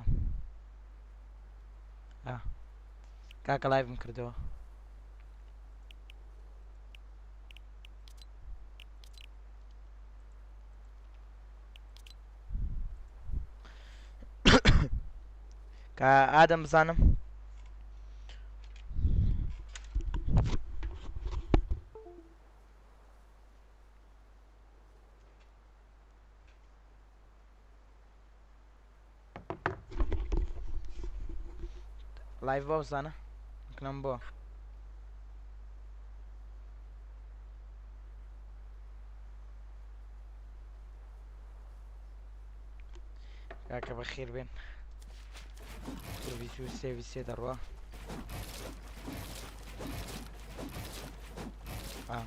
سڵام. ئا کاکە live م کردەوە. کە ئادەم بزانم live بۆ بزانە کنم بۆ کاکە بەخێر بێن 23 23 دەڕوا آه.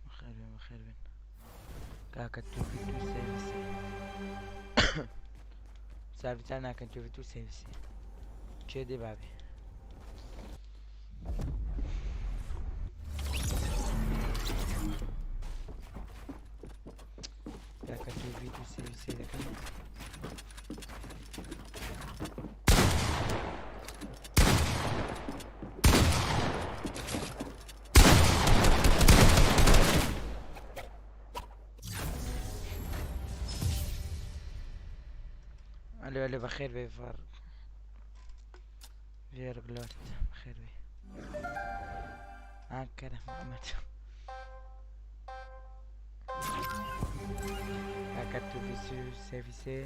بەخێر بێن بەخێر بێن کاکە توفی تو سێ ساڤیتان ناکەن توفی تو سێ چێ دێ بابێ کاکە توفی تو سێ دەکەن ئەلێ ئەلێ بەخێر بێ ڤەر ڤێرگلۆرد بەخێر بێ ئاکەرە محمد کاکە تو ڤیسی و سێ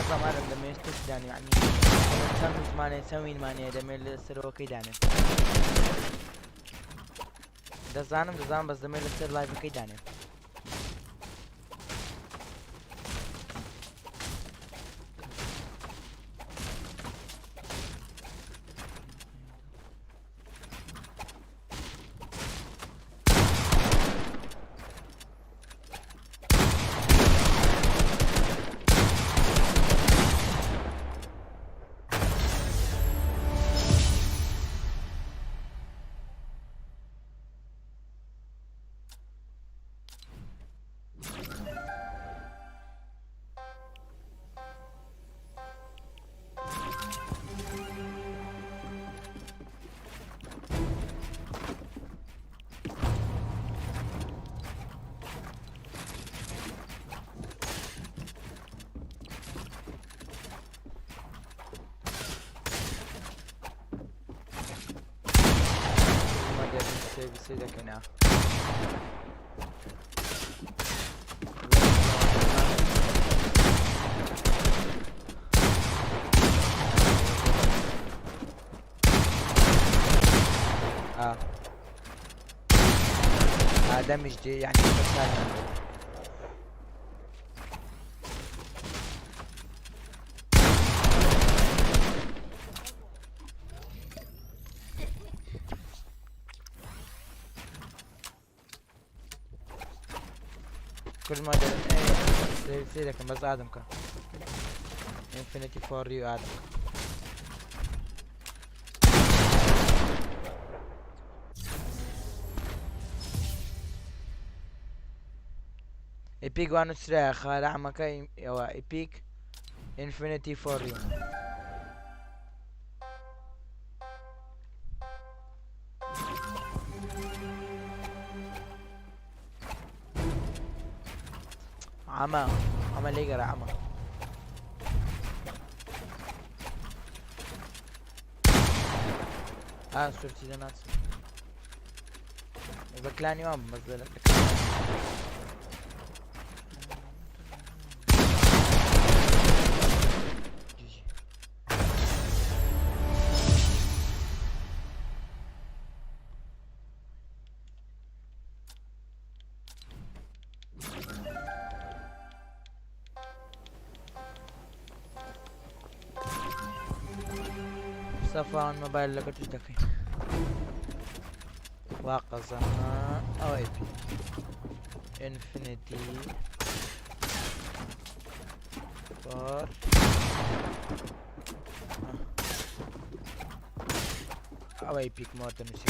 زمانم دەمێت تش دانێ یعنی چەند زمانێ چەند وینمانەیە دەمێت لە سەرەوەکەی دانێ دەزانم دەزانم بەس دەمێت لەسەر live ەکەی دانێ سێ دەکەنا اه آدم جديد يعني كل ما ايه سيدك بس ادم كان انفينيتي فور يو ادم ئیپیک وان نووسرایە خارە عەمەکە ئەوە ئیپیک ئینفینیتی فۆر یو عەمە عەمە لێگەرە عەمە ئا سورتی دەناسم بە کلانی وان بەس لە سەفان مۆبایل لەگەر توش دەکەین وا قەزا ئەوە ئەیپی ئینفینیتی. فۆر. ئەوەی پیک مۆر دەنووسی.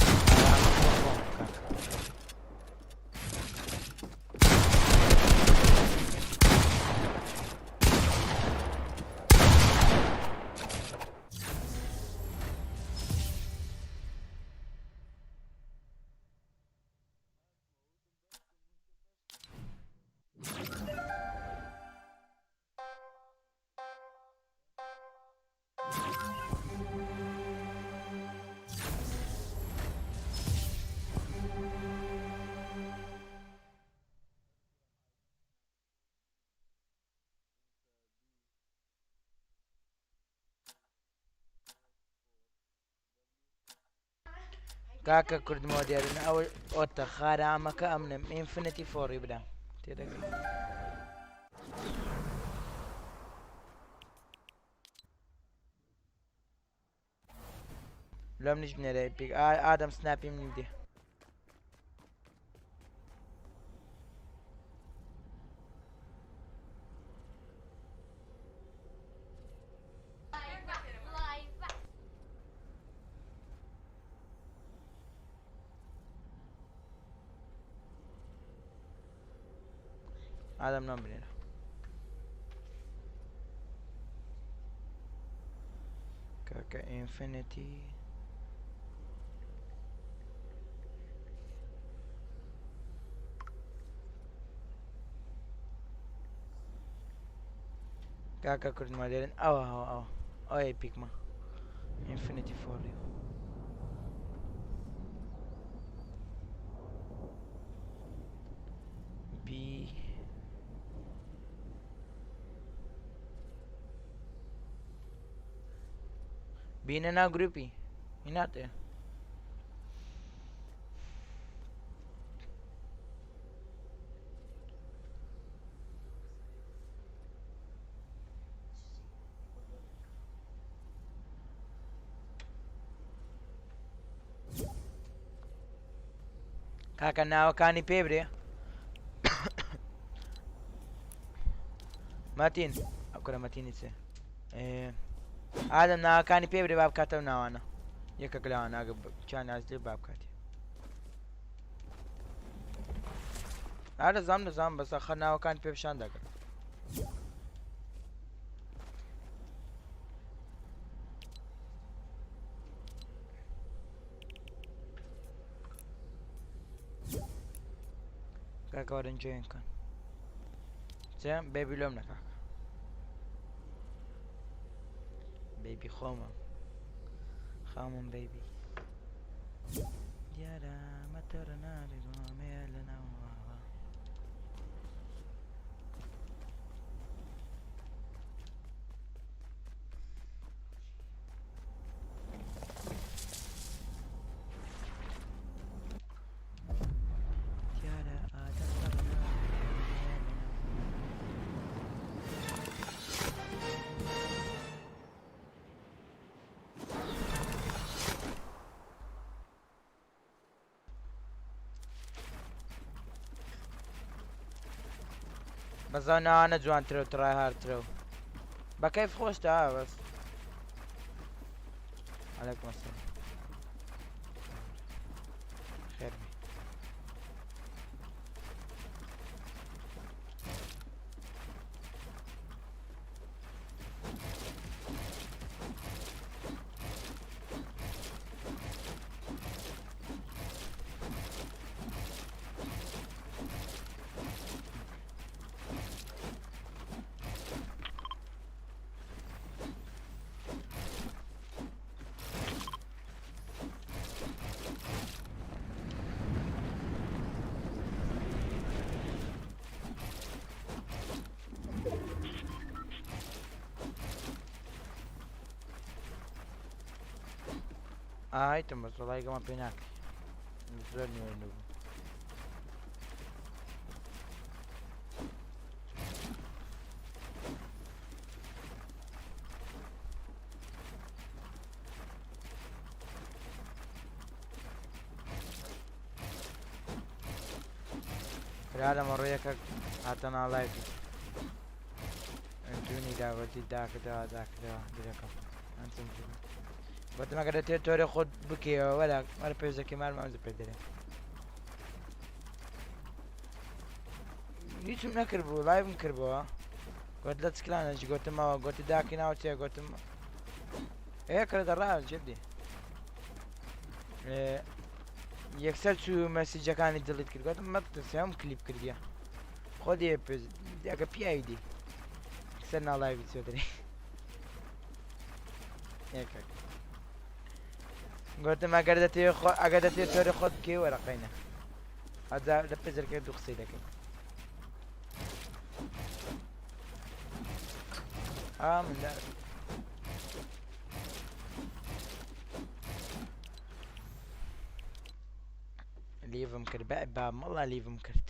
کاکە کورد مۆدێرن ئەوە ئۆتە خارامەکە ئەمنم ئینفنتی فۆڕی برام تێدەگەی. لەم نیش بنێرە پیک ئادەم سناپی منی دێ. ئادەم نام بنێرە. کاکە ئینفینیتی کاکە کورد مۆدێرن ئەوە ئەوە ئەوە ئەوەی پیکمە ئینفینیتی فۆری. بی بینە ناو گروپی هیناتێ. کاکە ناوەکانی پێ برێ مەتین ئەو کورە مەتینی چێ ئادەم ناوەکانی پێ برێ با بکاتەوە ناوانە یەکەک لەوانە ئەگە چیان نازلێ با بکاتێ. ئارە زام دەزانم بەس ئەخە ناوەکانی پێ پیشان دەکەن. کاکە وەرن جوێن کەن. چێ بێبی لۆم نە کاکە. بێبی خۆمم. خامم بێبی. دیارە مەتەرە نابێ گۆمێ لە ناو ئاوا. دیارە ئادەم تەڕە نابێ گۆمێ لە ناو. بەس ئەو ناوانە جوانترە و تڕای هارترە و بە کەیف خۆشتە بەس. علیکم السلام. خێر بێ. ئایتم بەس وەڵای گەمان پێ ناکەی زۆر نوێ نوو. کرا لە مەڕۆیەکە هاتە ناڵایفی. دوونی داوەتی داکردەوە داکردەوە درەکەم ئەنتم گوتم ئەگەر دەتێت تۆرێ خۆت بکەیەوە وەرە وەرە پێشەکەی مارم ئەمزە پێ دەرێ هیچم نەکرد بوو لایڤم کردبووە گوت لە چکلانەش گوتمەوە گوتی داکی ناوچێ گوتم ئێ کرە دەڕا جدی یەکسەر چوو مەسیجەکانی دڵیت کرد گوتم مەترسێم کلیپ کردیە خۆ دێ ئەگە پیاوی دی یەکسەر ناڵایڤی چێ دەرێ یەکەک گوتم ئەگەر دەتەوێ خۆ ئەگەر دەتەوێ تۆرە خۆت بکەی وەرە قەینە ئەجا لە پێجەرکە دوو قسەی دەکەین ئا من دا لیڤم کرد بە با مەڵا لیڤم کرد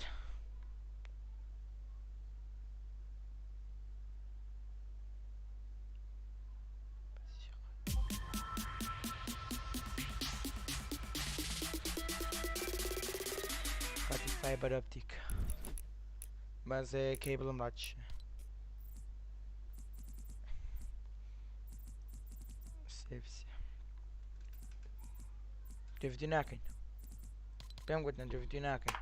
خەتی فایبەر ئۆپتیک بەس کەیبڵم ڕاچ سێفسی دڤدی ناکەین پێم گوتن دڤدی ناکەین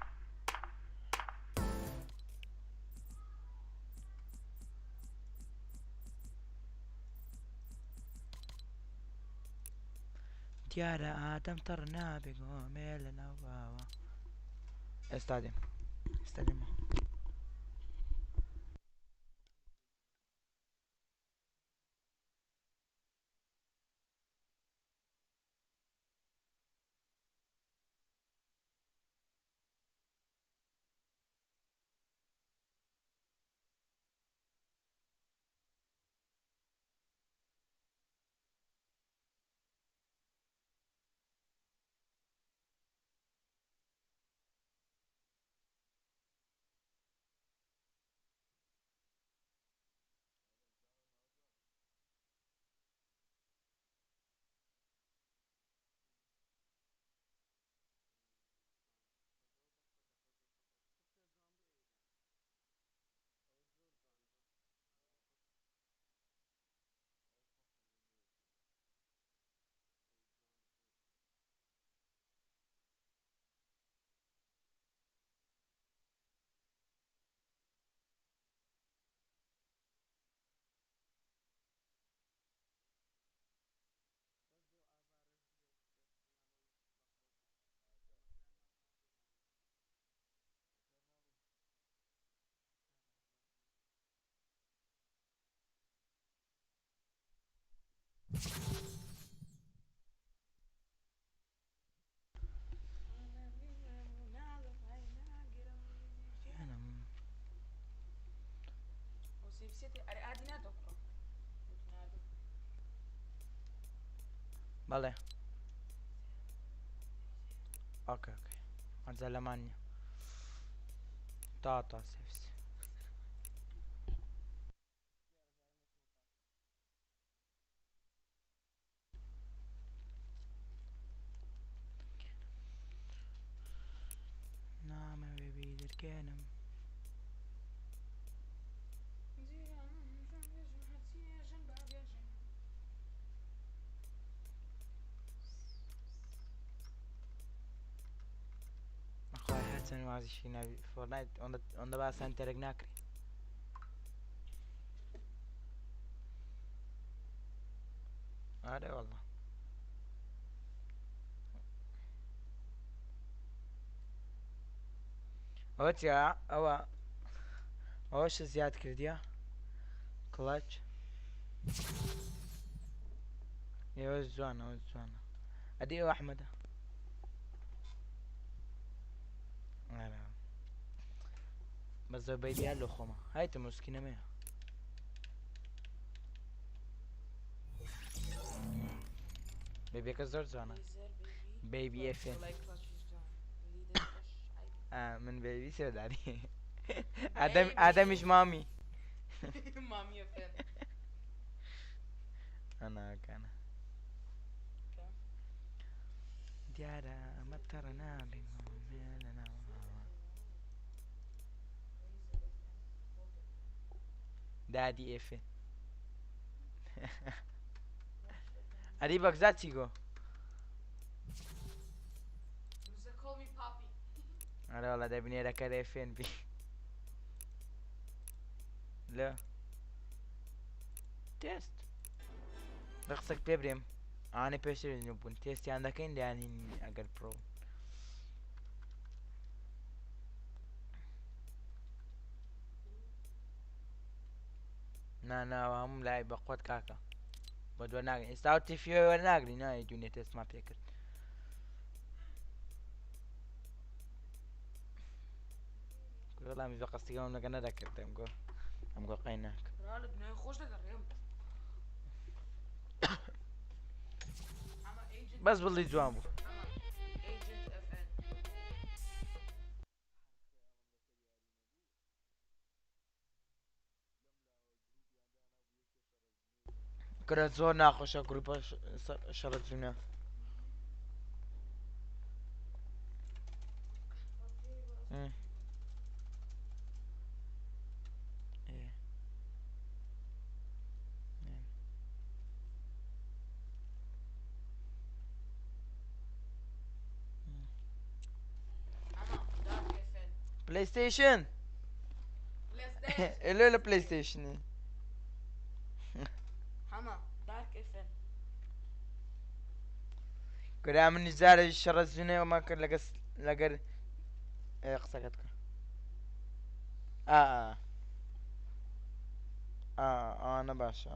دیارە ئادەم تەڕ نابێ گۆمێ لە ناو باوە ئێستا دێم ئێستا دێمەوە. بەڵێ ئۆکە ئۆکە ئەجا لەمان نییە تا تا سێفس نامەوێ بیدرکێنم. خۆی هەرچەند وازیشی نابی فۆرنایت ئەوەندە بە ئاسان تەرک ناکرێ. ئارێ والله ئەوە چیا ئەوە ئەوەش زیاد کردیە کڵچ ئێوە جوانە ئەوە جوانە ئەدی ئەو ئەحمەدە بە زۆربەی دیار لە خۆمە هایتە مسکینەمەیە بێبیەکە زۆر جوانە بەیبی ئێفێ من بەیبی سێداری ئادەم ئادەمیش مامی ئەناکانە دیارە ئەمە تەڕە نابێ لە ناو دادی ئێفێ. ئەری بەگزا چی گۆ؟ ئەرێ وەڵا دەبی نێرەکە ئێفێن بی. لە تێست بە قسەک پێ برێم ئەوانەی پێشتر بوون تێستیان دەکەین لەیان ئەگەر پرۆ نا نا هەموو لای بەقوت کاکە بە دووە ناگرین ئێستا و تیفی وەرناگری نایە دوونێ تێستمان پێ کرد. وەڵامی بە قەستیەوەم لەگە نەدەکرد ئەمگۆ ئەمگۆ قەی ناک. لە دنیای خۆش دەگەڕێم. بەس بڵی جوان بوو. کرە زۆر ناخۆشە گروپە شەڕە جونە. پلەیستەیشن لێ لە پلەیستەیشنی. کرا من جارێ شەڕە جونێ کرد لەگەر لەگەر قسەکەت بکە. ئا ئا ئەوانە باشە.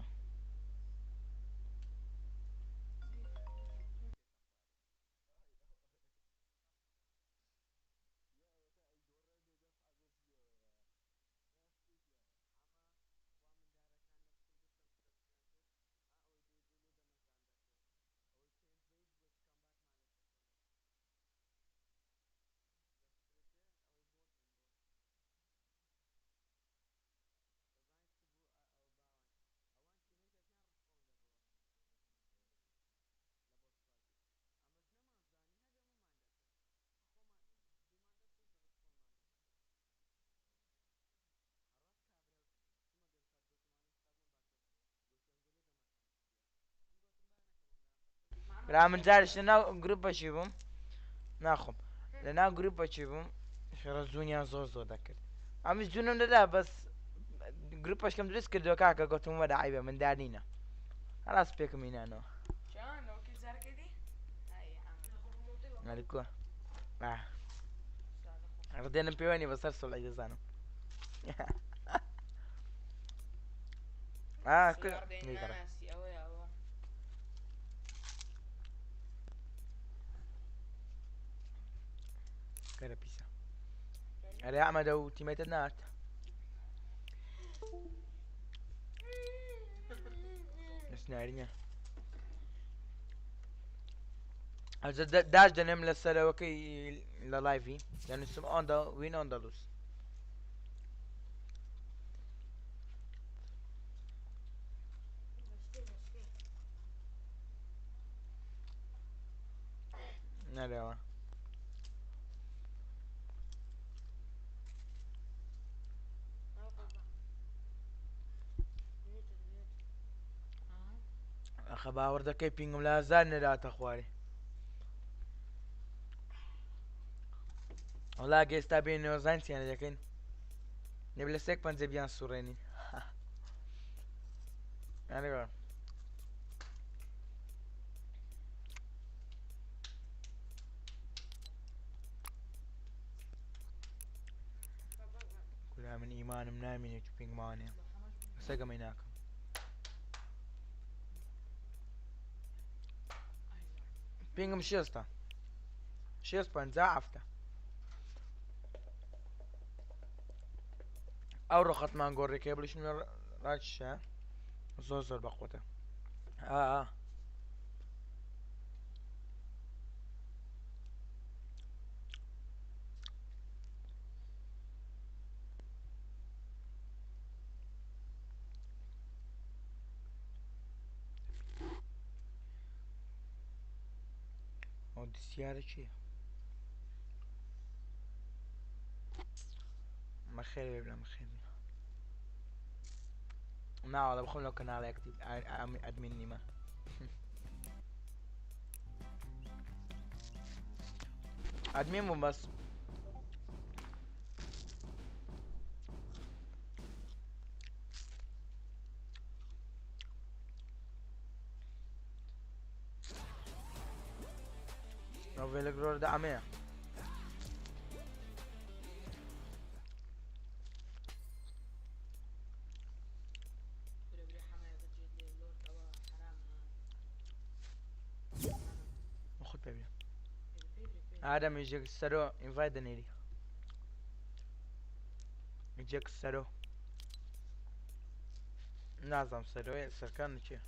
برا من جارش لەناو گروپەکی بووم ناخۆم لەناو گروپەکی بووم شەڕە زوونیان زۆر زۆر دەکرد ئەمیش جوونم دەدا بەس گروپەشکەم دروست کردووە کاکە گوتم وەرە عیبە مندار نینە خلاص پێکم هینانەوە. ئەرکوە ڕدێنم پێوەنی بەسەر سڵی دەزانم. کەرە پیسە. ئەرێ ئەحمەدە و تیمەتە نارد. نارینە داش دەنێم لە سەرەوەکەی لە لایڤی دەنووسم ئۆن دە وین ئۆن دە لوس. نەرەوە ئەخە باوەڕ دەکەی پینگم لە هەزار نەداتە خوارێ. وەڵا گە ئێستا بێنەوە زان چیان لێ دەکەین نەبێ لە سێک پەنجە بیان سوڕێنین. ئەرێ کورا من ئیمانم نامینێت و پینگمانێ سەگەمەی ناکەم. پینگم شێستە شێست پەنجا هەفتە ئەو ڕۆخەتمان گۆڕێکەیە بڵیشم ڕاکیشە زۆر زۆر بەقوتە. ئا ئەو دیسیارە چییە؟ مەخێر بێ برا مەخێر بێ. ناوەڵە بخۆم لەو کەناڵی ئەکتیڤ ئەدمین نیمە. ئەدمین بووم بەس. ڤێلگرۆردا ئەمەیە. خۆت پێ بێ ئادەم یەک سەرۆ ئینڤایت دەنێری جەک سەرۆ نازانم سەرۆیە سەرکان چییە؟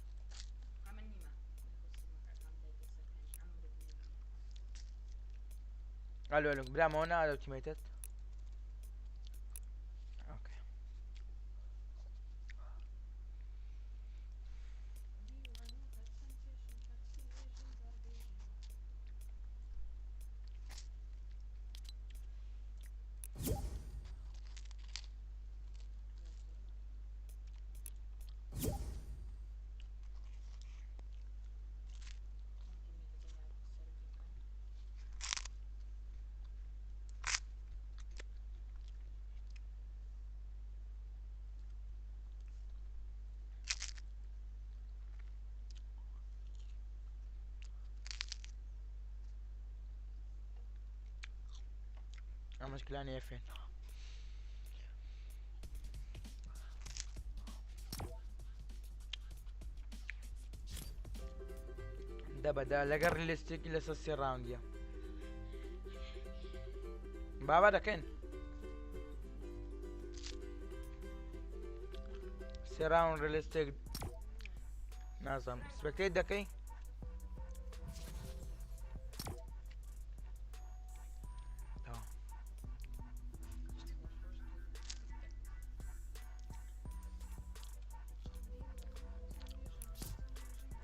ئەلو ئەلو برامەوە نادە تیمەیتت ئۆکەی ئەمەش کلانی ئێفێن. دە بەدە لەگەڵ ریلیستێکی لەسەر سێ ڕاوندیە بابا دەکەین سێ ڕاوند ریلیستێک نازانم سپێکتێت دەکەی؟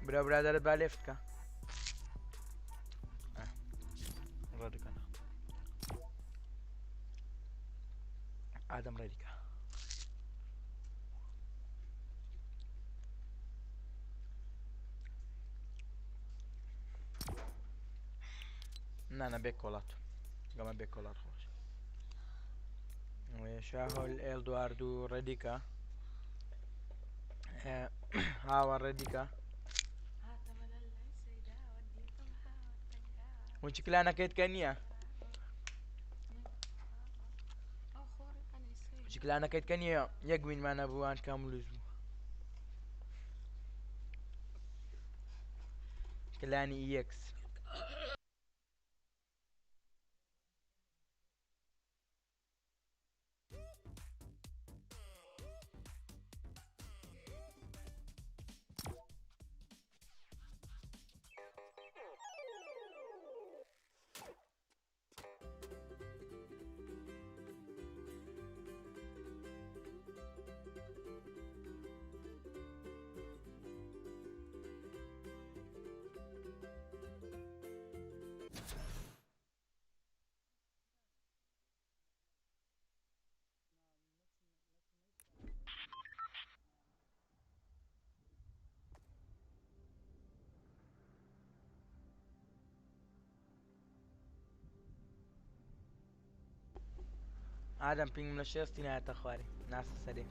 برا برادەرت با لێفت کە ڕێدەکەن ئادەم ڕێدیکە نانە بێ کۆڵات گەمە بێ کۆڵات خۆش شاهۆل ئێل دوارد و ڕێدیکە هاوە ڕێدیکە وچ کلانەکەیت کە نییە چ کلانەکەیت کە نییە یەک وینمانە بووان کام لوز بوو کلانی ئیەکس. ئادەم پینگم لە شێستی نایەتە خوارێ ناسە سەرێ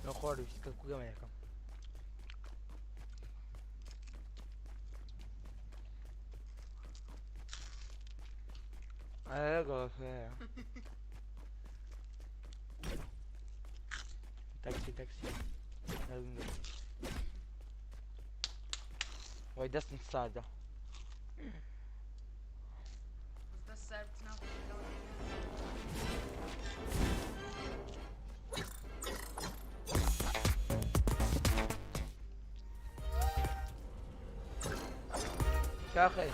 لە خۆر ویست کە کوگەمە یەکەم تاکسی تاکسی وای دەستم ساردە. کاخەی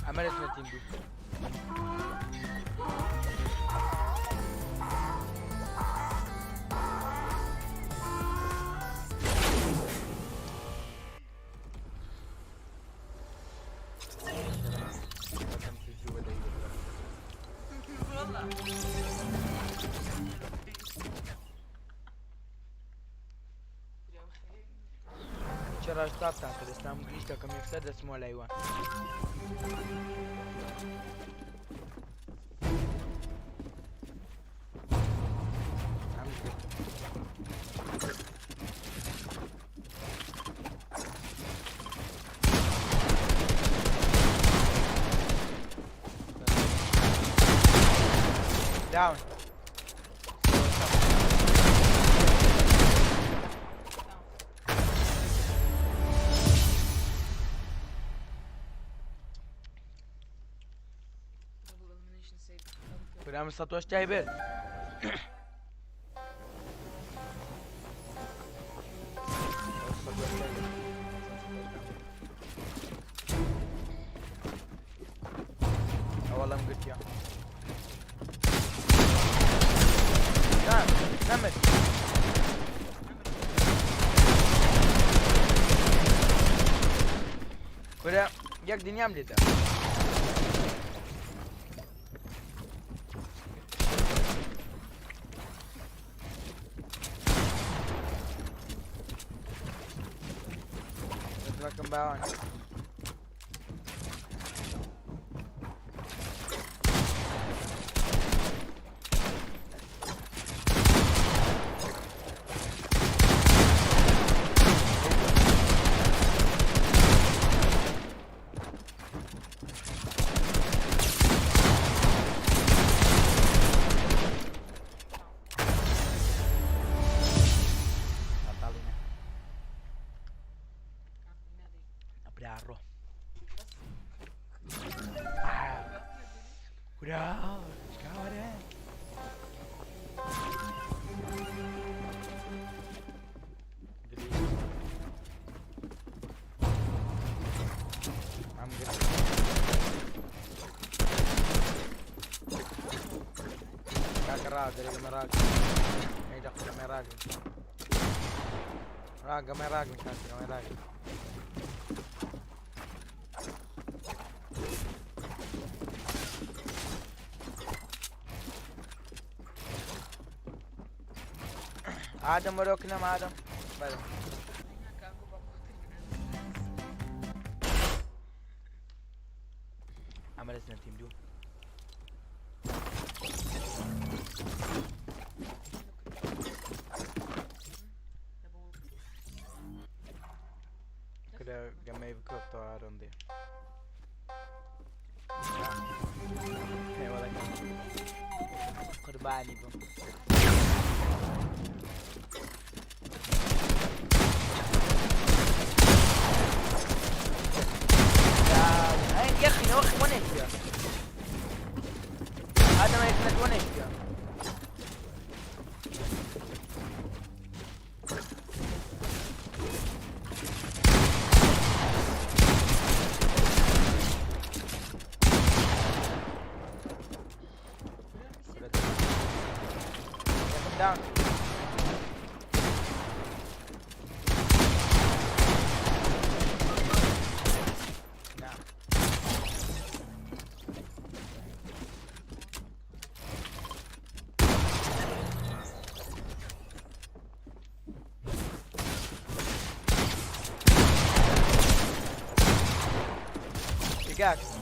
ئەمە لە تیم بوو. چرا شتابتان کرد ئێستا من گریش دەکەم یەکسەر دەچمەوە لای وان. ئەمش گرتم. Down. برام سەتۆش تای برد. ئەوەڵم گرتیە. نەمر کورە یەک دنیام لێدا. دەستەکەم باوان. بەتاڵینە براڕۆ. کورا شکاوەرە. ئەم گرت. کاکە ڕاگەرێ گەمە ڕاگەر. ئەی دەق گەمە ڕاگر. ڕاگەمە ڕاگر کاکە گەمە ڕاگر. ئادەم وەرەوە کنەم ئادەم. بەرە. ئەمە لەسنە تیم دوو. کرا گەمەی بکەوتەوە ئارۆندێ. قوربانی بم. يا اخي نوخ وين فيها؟ هذا ما يكنت وين فيها؟ Down. نعم. Pickaxe.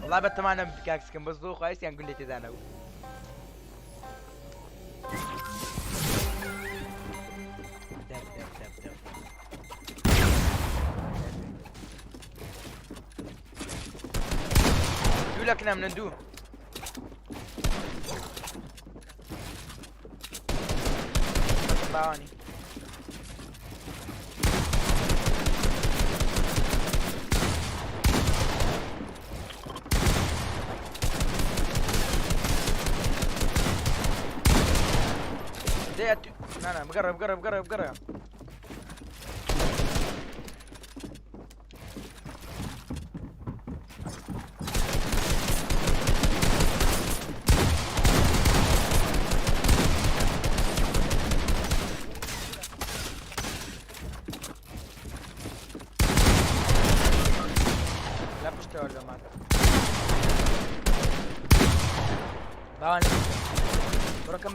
والله بتمنى pickaxe كان بس ذو خايس يعني قول لي تدانا. دب دب دب دب. شو لك نام ندو. باواني. لا لا بقرب بقرب بقرب بقرب.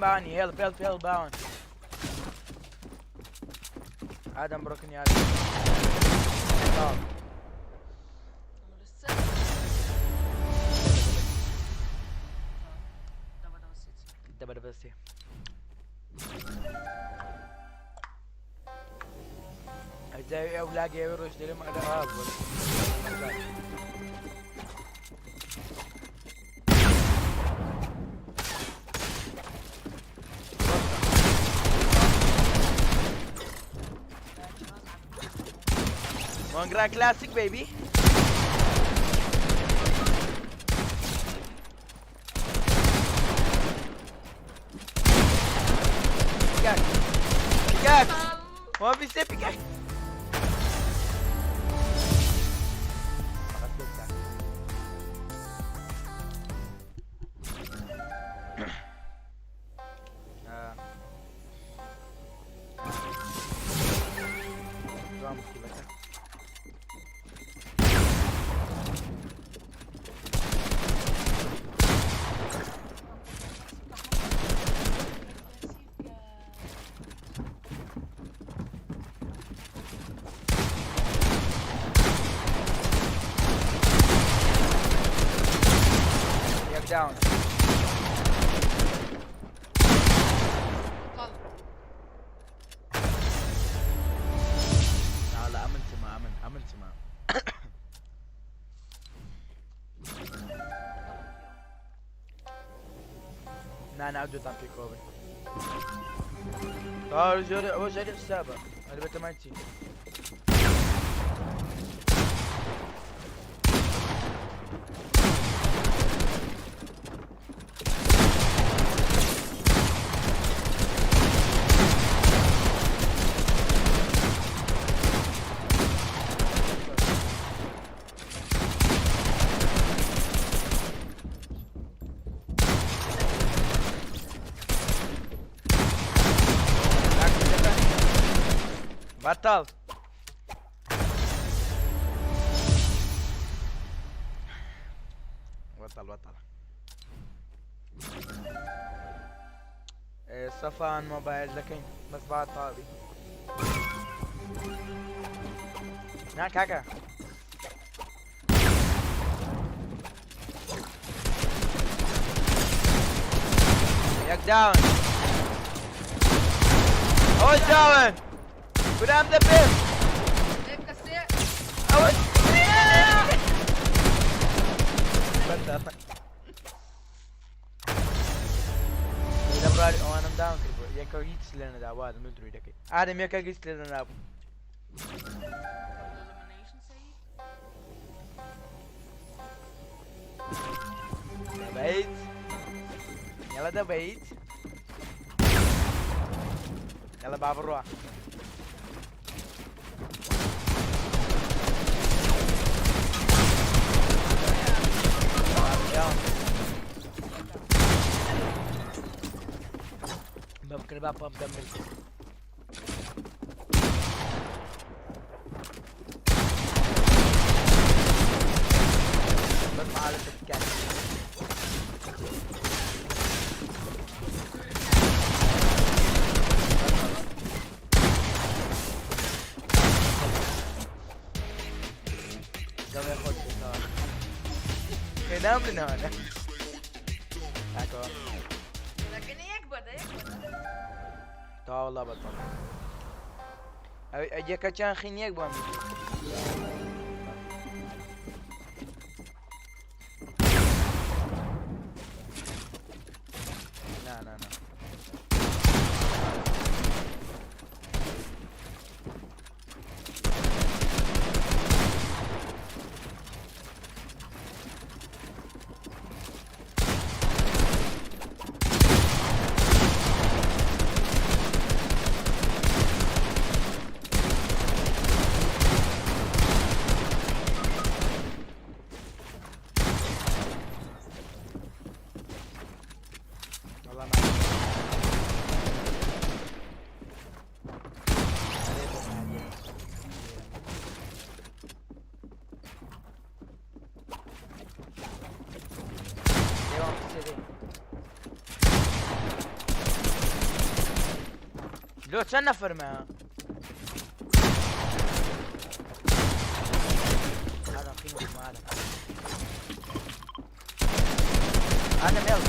باوانی help help help باوان ئادەم بڕۆکن یاد دەبە دەبەستی ئەجای ئەو لاگەوە ڕۆژ دەرم ئەدە ئاڵ Mongra Classic baby. Pickaxe. Pickaxe. 1v pickaxe. یەک down. لا لا ئەمن چما ئەمن ئەمن چما نا نا دوتان پێکەوە بن جۆرە ئەوە ژەری حسابە ئەلبەتە مای چی بەتاڵ بەتاڵ بەتاڵ سەفان مۆبایل دەکەین بەس با تاوی نا کاکە یەک down ئەوە down برام دەبێت ئەوە لە ئەوانم down کرد یەکە هیچ لێ نەدا وادم دروی دەکەی ئادەم یەکە هیچ لێ نەدابوو. دەبەیت یاڵە دەبەیت یاڵە با بڕوا بەبکرد با پەم دەمرد. بس معالجة الكاتب. قبل ياخذ نام من هنا. لكن يكبر يكبر. تا والله بطل. ئەجەکە چیان خین یەک بۆم. نا نا نا. لۆ چەند نەفەرمە؟ ئادەم قیمە ئادەم ئادەم هێڵ.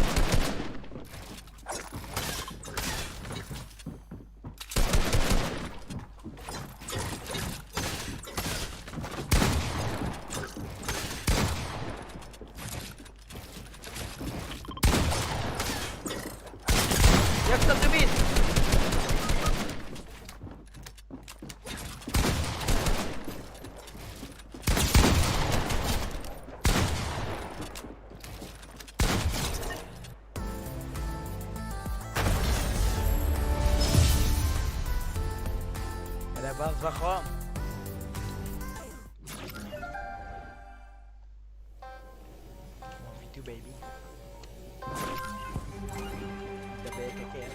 یەک 120. ئەرێ بەس بەخۆم. 1v2 baby. دەبەیەکەکەیە.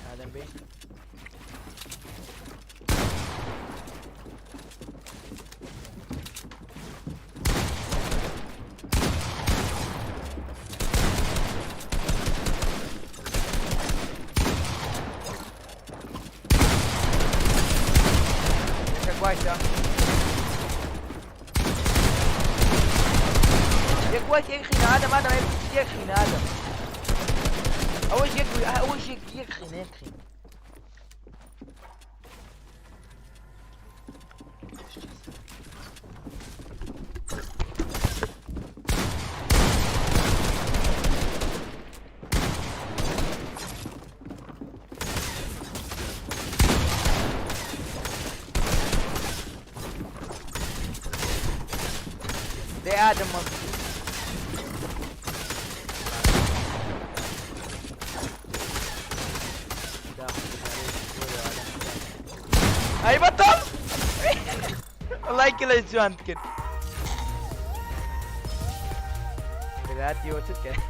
ئادەم بێ. یەکێک وایتە. یەک وایت یەک خینە ئادەم ئادەم یەک خینە ئادەم. ئەوەش یەک ئەوەش یەک یەک خینە یەک خینە. دەی ئادەم مەزبوط. ئەی بەتەڵ وەڵای کلەی جوان کرد. براتی چت کرد؟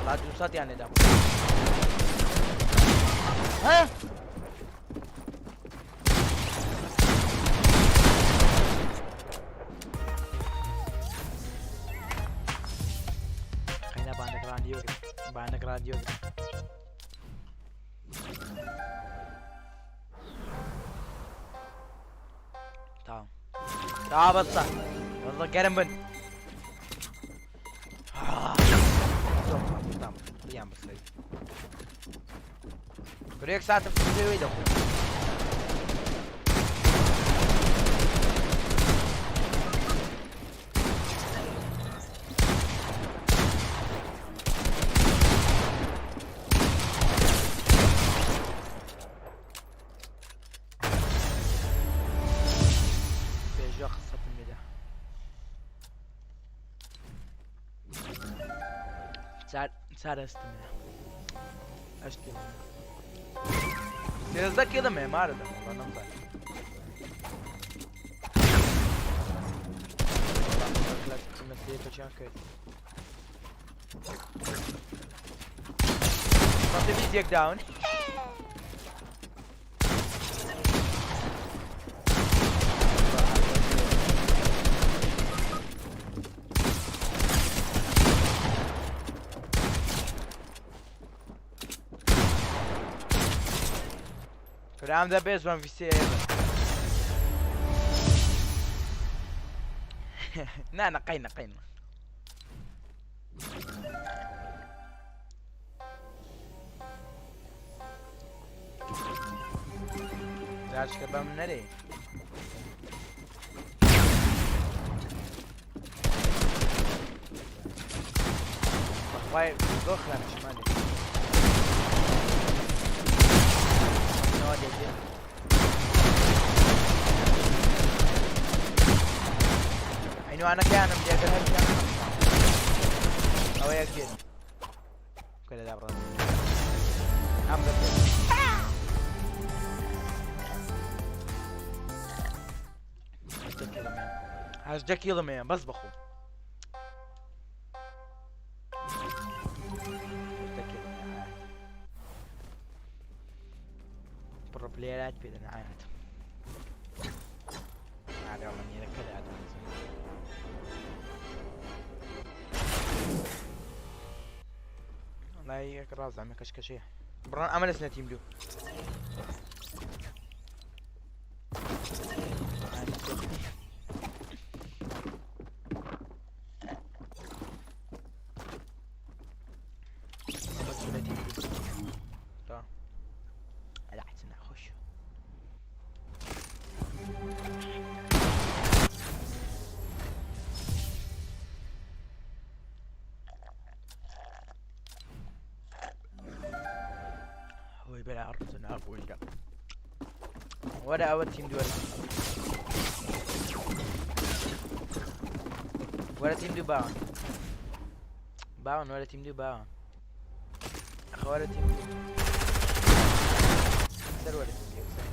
وەڵا 200یان لێدام. ها؟ قەینا باندەک ڕاندیۆ کرد. باندەک ڕادیۆ کرد. تەواو. تەواو بەسە. بەسە گەرم بن. زۆر تام بیان بسەری. برێک ساتم پێوەی دەخۆم. پێشوە قسەتم لێدا. چار چار هەستم هەیە. هەشت کیلۆ. 13 کیلۆم هەیە مارە دەم وەڵا نەمزانی. کرد. 120 یەک down. I'm the best one VC ever. نا نقينا قينا. جارشکە بەم نەرێ. بەخوای زۆر خراپ شمالێ. نەوە دێتێ. I عینوانەکەیانم دێگەر هەردووکیان ئەوە یەک دێت بکە لە دابڕان ئەم بەپێ 18 کیڵم هەیە بەس بەخۆم پڕۆ پلێرات پێ دەنە عایەت وڵی یەک ڕازانە کەشکەشەیە بڕان ئەمە لەسنە تیم دوو وەرە ئەوە تیم دووە وەرە تیم دوو باوان باوان وەرە تیم دوو باوان ئەخە وەرە تیم دوو سەر وەرە تیم دوو سەر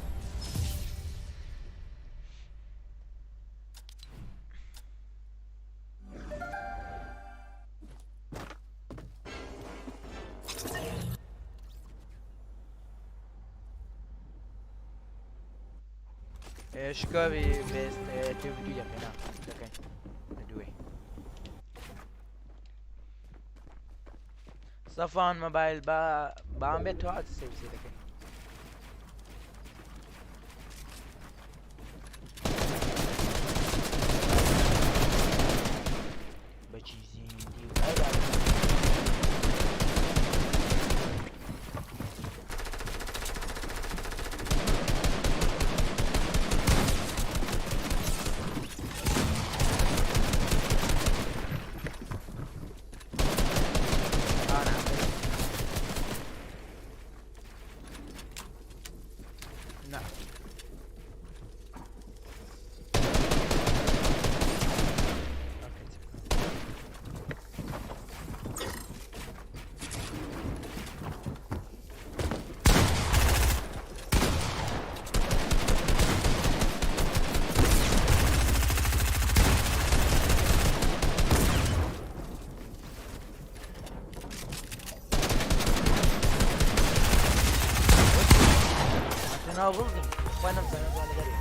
شکاوی بێست تێ دوو دەکەین دەکەین دوێ سەفان مۆبایل با بام بێت تۆ سێوسی دەکەین. بەچی زیندی و نا. ناو بڵدین خۆی نەمزانێت وانە دەرێ.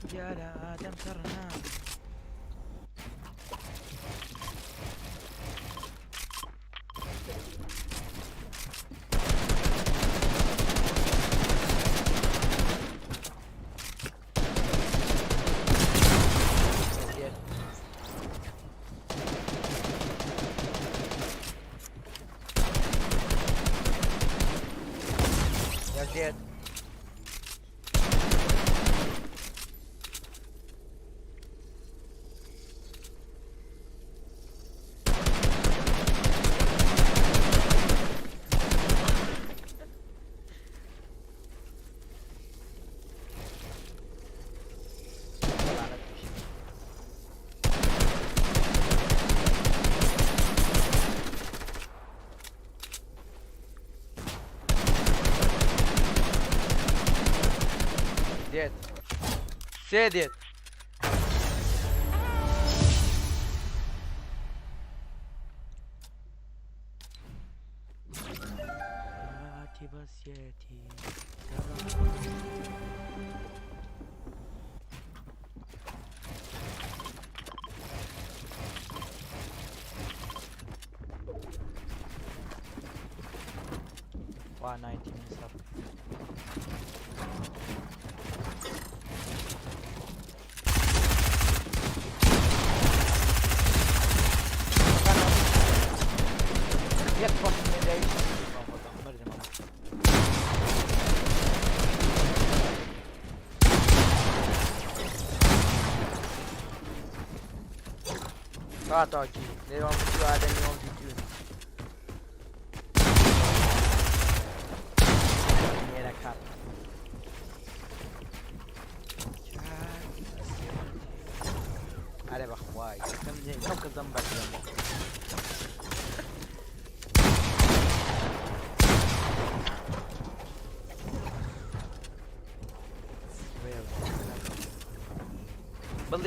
دیارە ئادەم تەڕنا. دێت. دێت سێ دێت. هاتی بەسیەتی. وا 90 من سەر. یەک پۆست مێدایی مردم. تا تاکی لێوان ئادەمی وەم دیتون.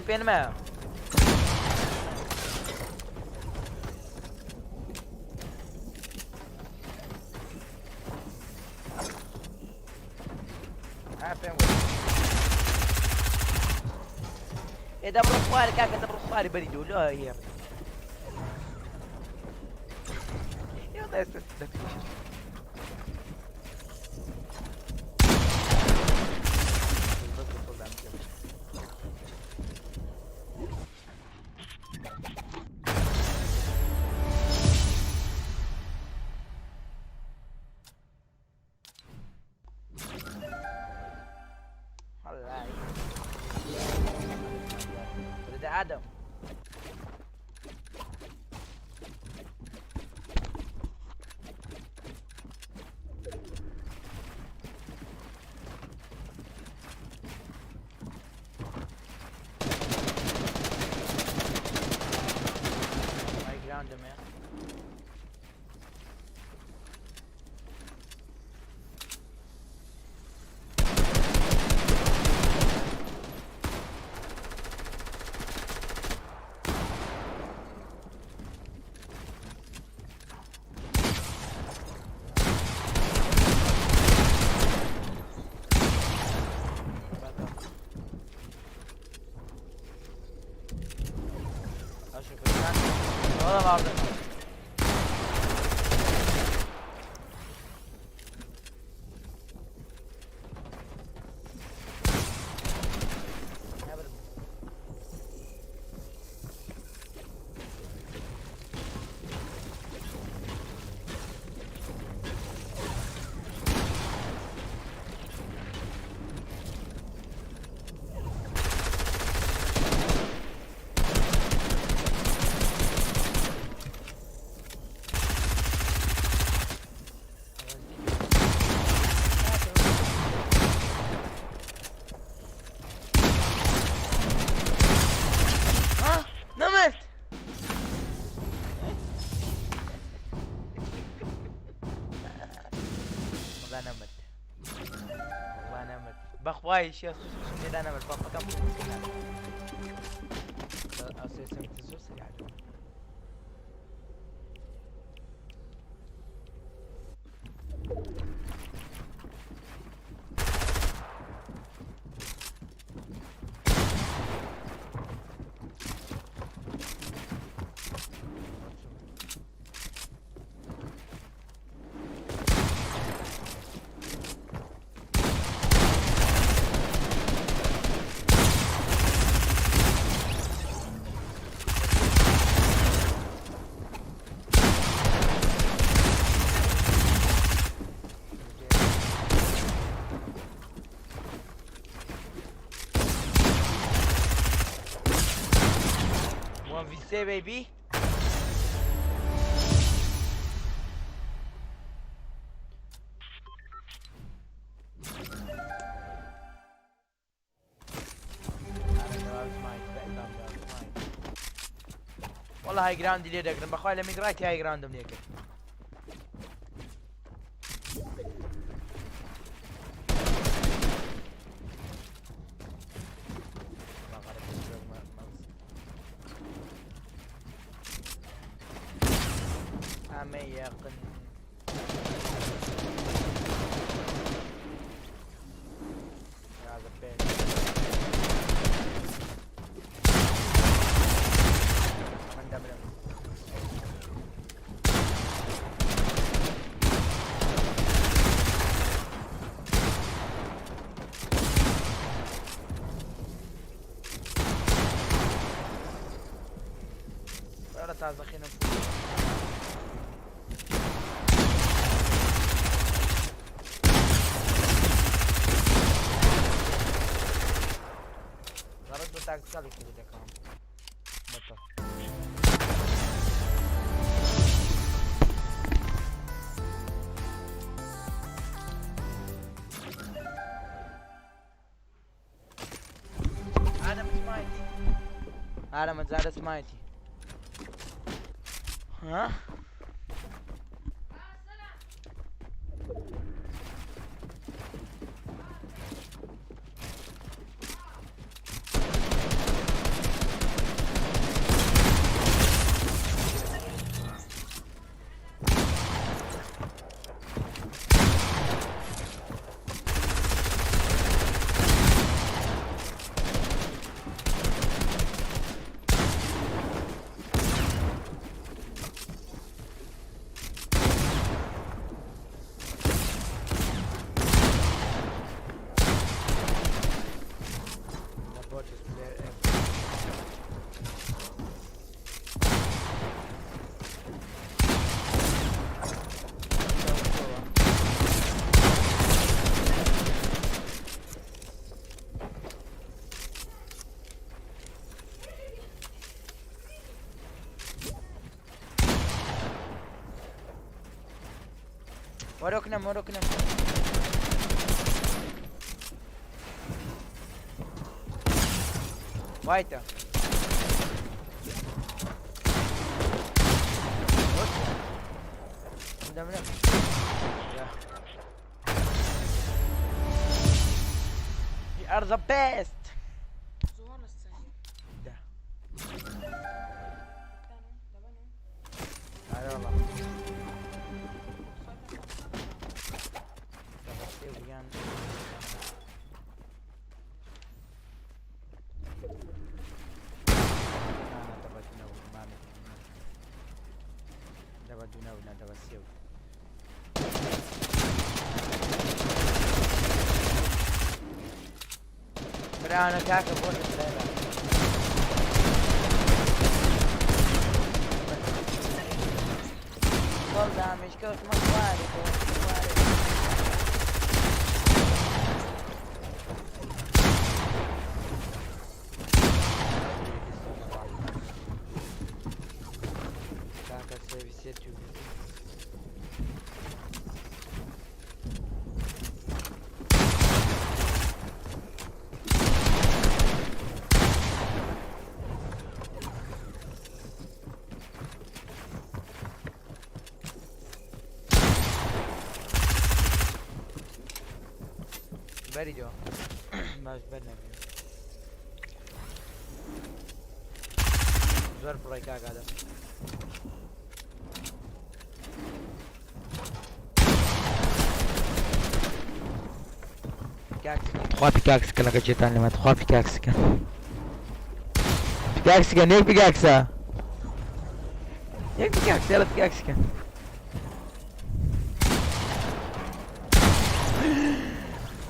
پێنمە. ها پێم وت. ئێ دەبڕۆ خوارێ کاکە دەبڕۆ خوارێ بەری دۆ لۆ هێڕ. ئێ وەڵا ئێستا دەکوژێت. ئادەم. High ground man. ها نمت. والله نمت والله نمت بەخوای شێ سوسم لێدا نەمرد پەمپەکەم ئەو سێسم زۆر سریع. 1v baby. والله high ground ی لێ دەگرم بەخوای لە mid right ی high ground م لێ کرد. ئەمە یەقن. هذا بين من دبل. ولا تازخين. ضربت بە tactical ی کرد دەکەم بەتە. ئادەم سمایتی ئادەمە جارە سمایتی ها. وەرۆکنم وەرۆکنم. وایتە. دەمرم. You are the best. ده. آره والله. براوانە کاکە بۆ لێرە. Fall damage کەوتمە خوارێ کەوتمە خوارێ. کاکە سێویسێت و بەری دۆ باش بەر نەبی زۆر بڕای کاکادە. تخوا پیکاکسکە لەگە جێتان لەمە تخوا پیکاکسکە پیکاکسکە یەک پیکاکسە یەک پیکاکسە یاڵە پیکاکسکە.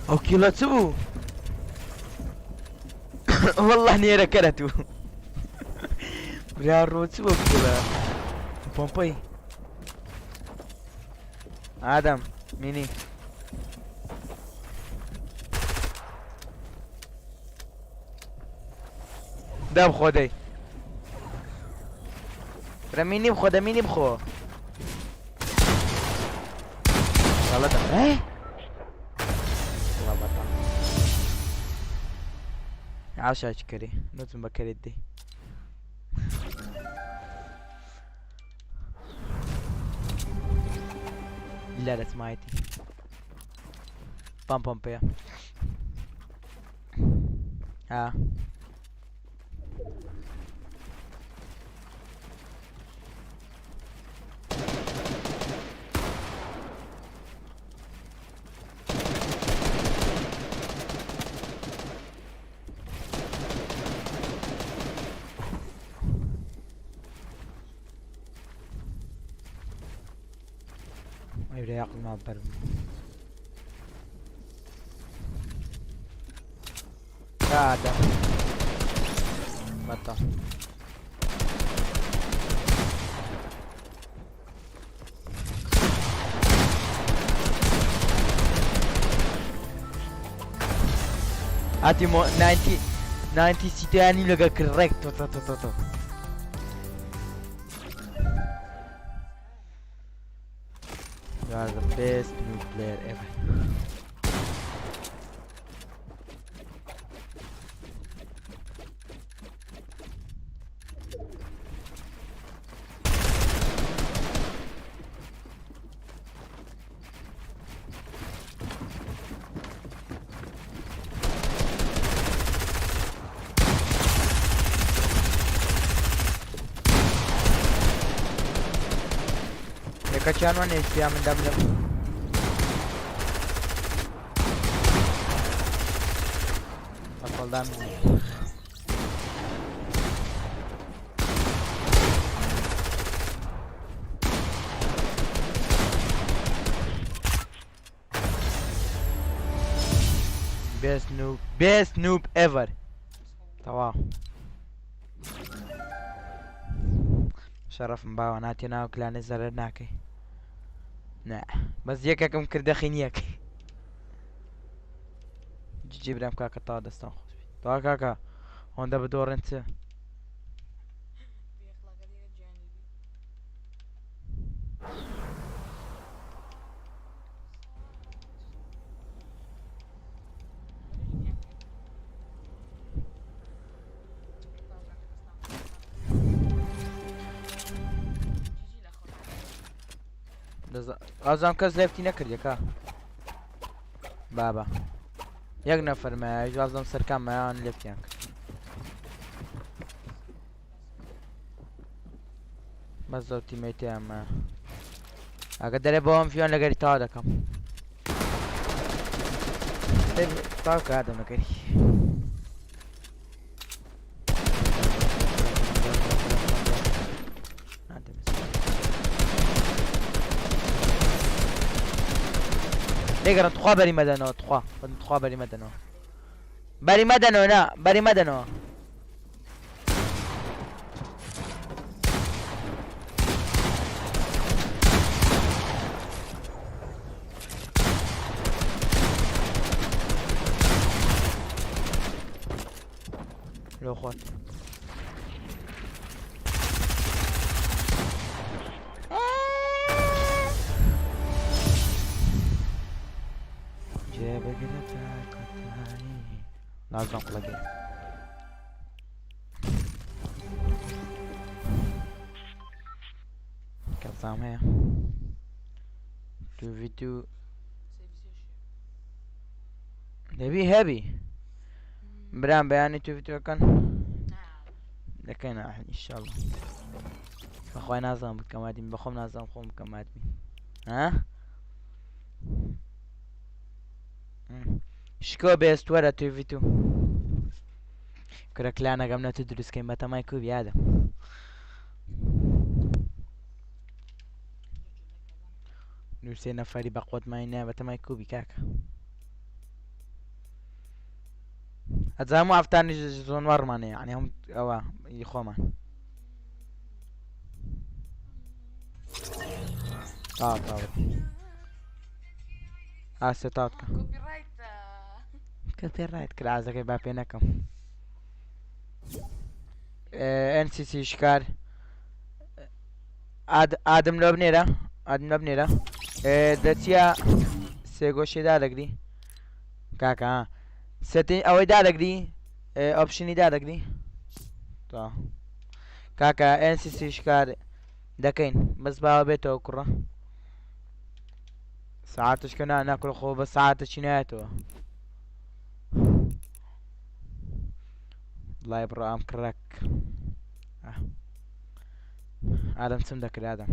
ئەو کیڵە چ بوو؟ والله نێرەکەرە تو برا ڕۆ چ بۆ کیڵە پۆمپەی ئادەم مینی دەم خۆ دەی برا مینی بخۆ دە مینی بخۆ غەڵەتە ئێ والله بەتاڵ عاشا کەری نوتم بە کەرێت دەی لا دەچمایەتی پام پەمپەیە ها ئەی برای عەقڵمان بەرم. ئادەم بەتە. هاتی مۆ 90 90 سیتیانی لەگەڵ کرد ڕێک تۆ تۆ تۆ تۆ تۆ. You are the best new player ever. یەکەکیان وە نێشتیا من دەمرم. بەکۆڵدان Best noob, best noob ever. تەواو. شەڕەفم باوە ناتێ ناو کلانێ زەرەر ناکەی. نا بەس یەکێکم کردە خینیەک. جی برام کاکە تا دەستان خۆش بی. تا کاکە هۆندە بدۆڕێن چ؟ ئازام کەس left ی نەکردێکا بابا یەک نەفەرمایە وازم سەرکان مایان left یان کرد. بەس زۆر teammate یان مایە. ئەگە دەرێ بۆ ئەم فیۆن لەگەری تاوا دەکەم. تاو کە ئادەم لەگەری. لێگەڕن تخوا بەری مەدەنەوە تخوا تخوا بەری مەدەنەوە بەری مەدەنەوە نا بەری مەدەنەوە. لۆ خۆت جێبگرە تا کۆتایی نازم قڵەگەی. کەسام هەیە دوو دوو دەبی هەبی برام بەیانی تو ڤیدیۆکەن دەکەین ئینشاءاللە. بەخوای نازانم بکەم ئادین بەخۆم نازانم خۆم بکەم ئادمی ها شکۆ بێست وەرە تو ڤیدیۆ کورە کلانەکەم نە تو دروستکەین بەتەمای کو بیادە. دوو سێ نەفەری بەقوەتمای نە بەتەمای کوبی کاکە. ئەزانم و ئەفتانی زۆنوارمانە یعنی هەم ئەوە ئی خۆمان. تا تا ئاسێ تا بکە. copyright کرازەکەی با پێ نەکەم. NCC شکار ئادم لۆ بنێرە ئادم لۆ بنێرە دەچیە سێگۆشێ دادەگری کاکە setting ئەوەی دادەگری option ی دادەگری تا کاکە NCC شکار دەکەین بەس باوە بێتەوە کوڕە ساعتش کە نا ناکڕ خۆ بە ساعتە چی نایەتەوە لای بڕۆ ئەم کڕک ئادەم چم دەکرد ئادەم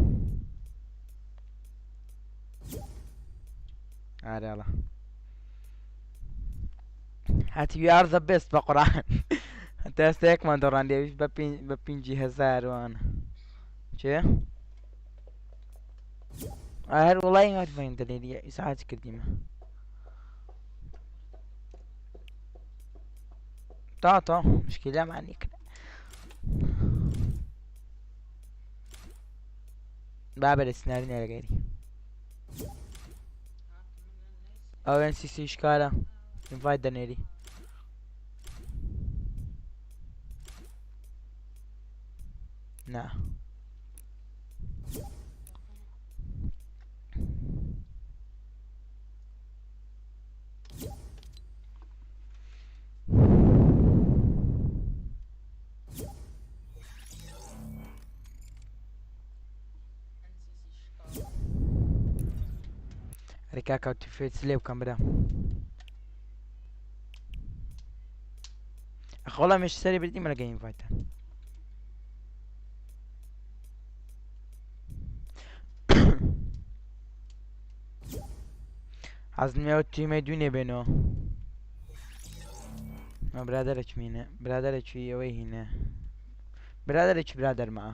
ئارێڵە هەتی we are the best بە قورئان هەتا ئێستا یەکمان دۆڕاندی ئەویش بە پێنجی هەزار وانە چێ هەر وڵی هاتبین دەلێری ئیسعاج کردیمە تا تا مشكلة ما عندك بابا السنارين لەگەری ئەو NCC شکارە invite دەنێری. نا ئەرێ کاکە تفێت لێ بکەم برا. ئەخۆڵا مش سەری بردیمە لەگە invite ە. حەزم team ەی دوینێ بێنەوە. برادەرێکمینە برادەرێکی ئەوەی هینە برادەرێکی برادەرمە.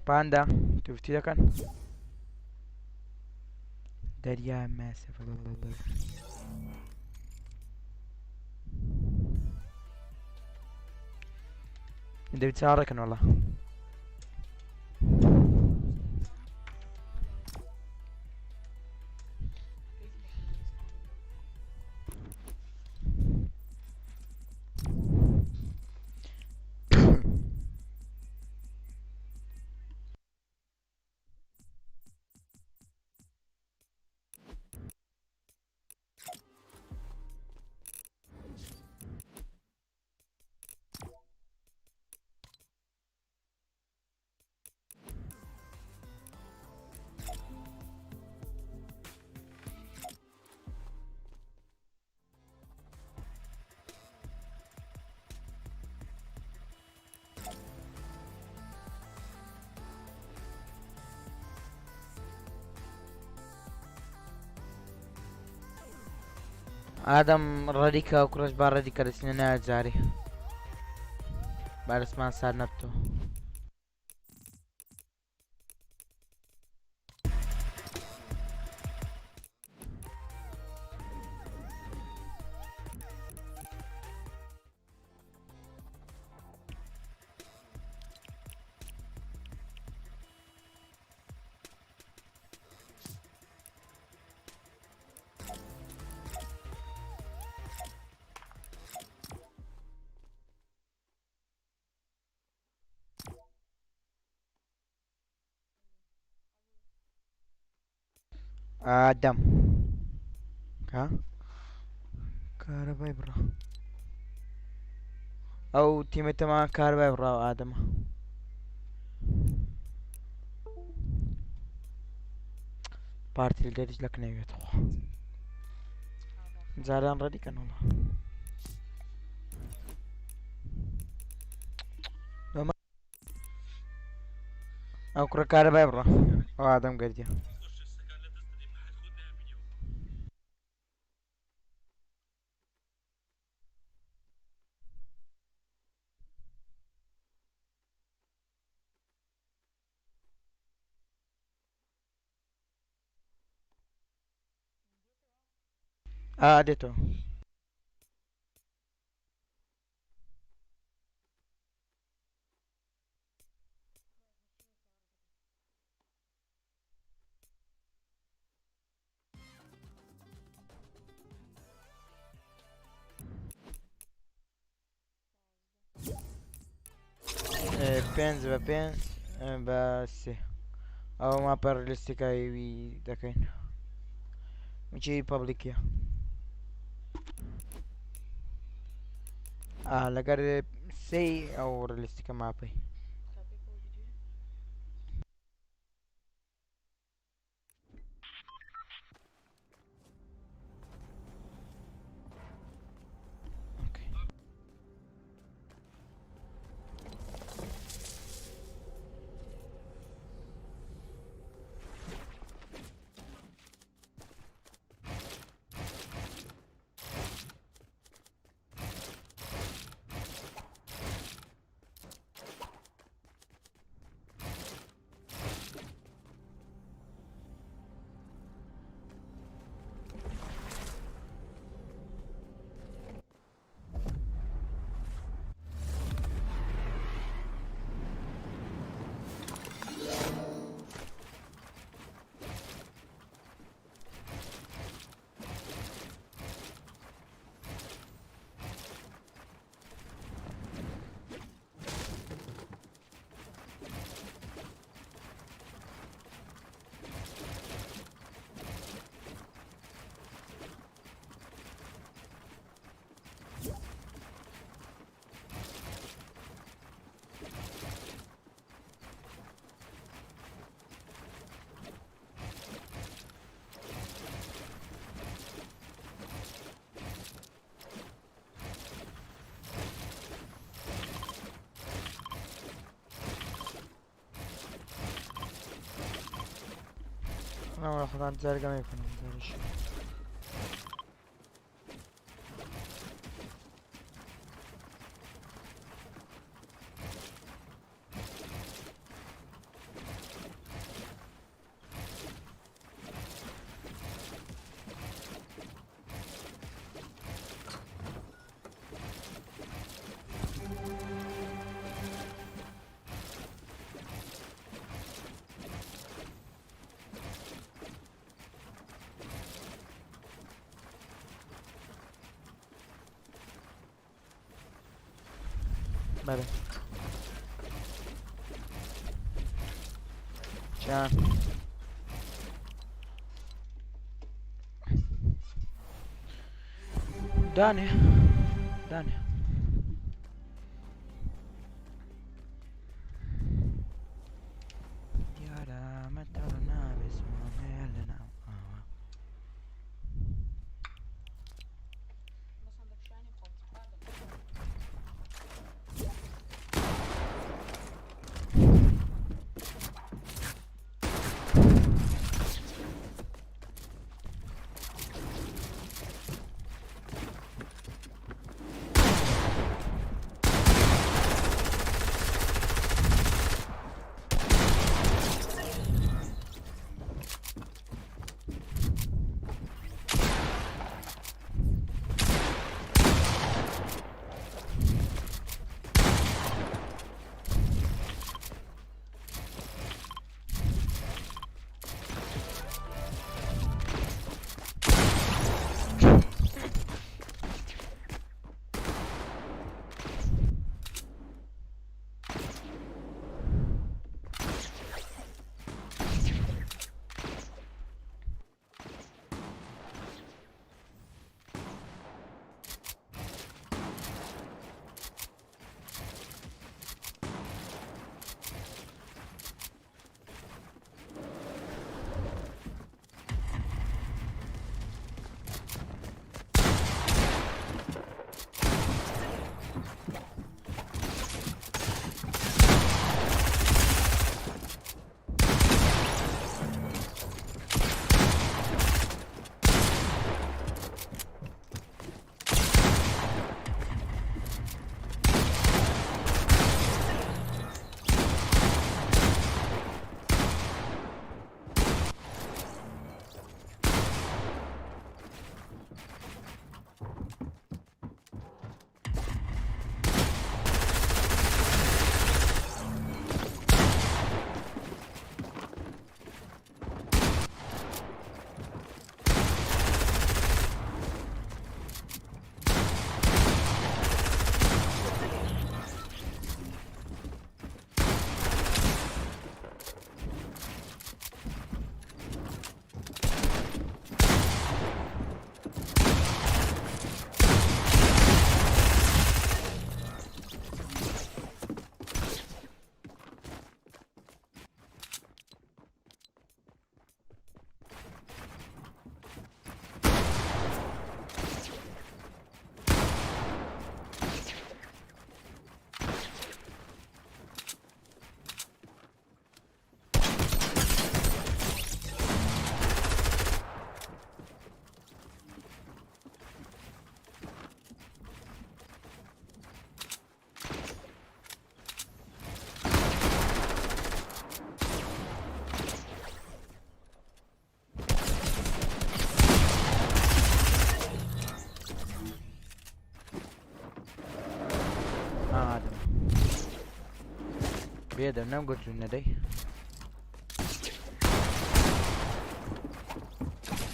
پاندا توفتی دەکەن دەریا ماسە دەبی چاڕەکەن وەڵا. ئادەم ڕەدیکە و کوڕەش با ڕەدیکە دەچینە ناوێ جارێ با دەستمان سارد نەبتەوە. ئادەم کا کارەبای بڕا ئەو تیمەتەمان کارەبای بڕاوە ئادەمە. پارتی لەدەریش لە کنەوێت خوا جاران ڕەدی کەن وڵا ئەو کوڕە کارەبای بڕە ئەو ئادەم گەردیە. ئا دێتەوە. پێنج بە پێنج بە سێ ئەوە ماپە ڕیلیستیکایوی دەکەین چی پەبلیکیە لەگەر سێی ئەو ڕیلیستیکە ماپەی. خۆتان جارگەمێ بکەن جارش. بەرە چیان دانێ دانێ. دیارە مەتەڵ نابێ زمانێ لەناو ئاوە. بێدەم نەمگوت جوون نەدەی.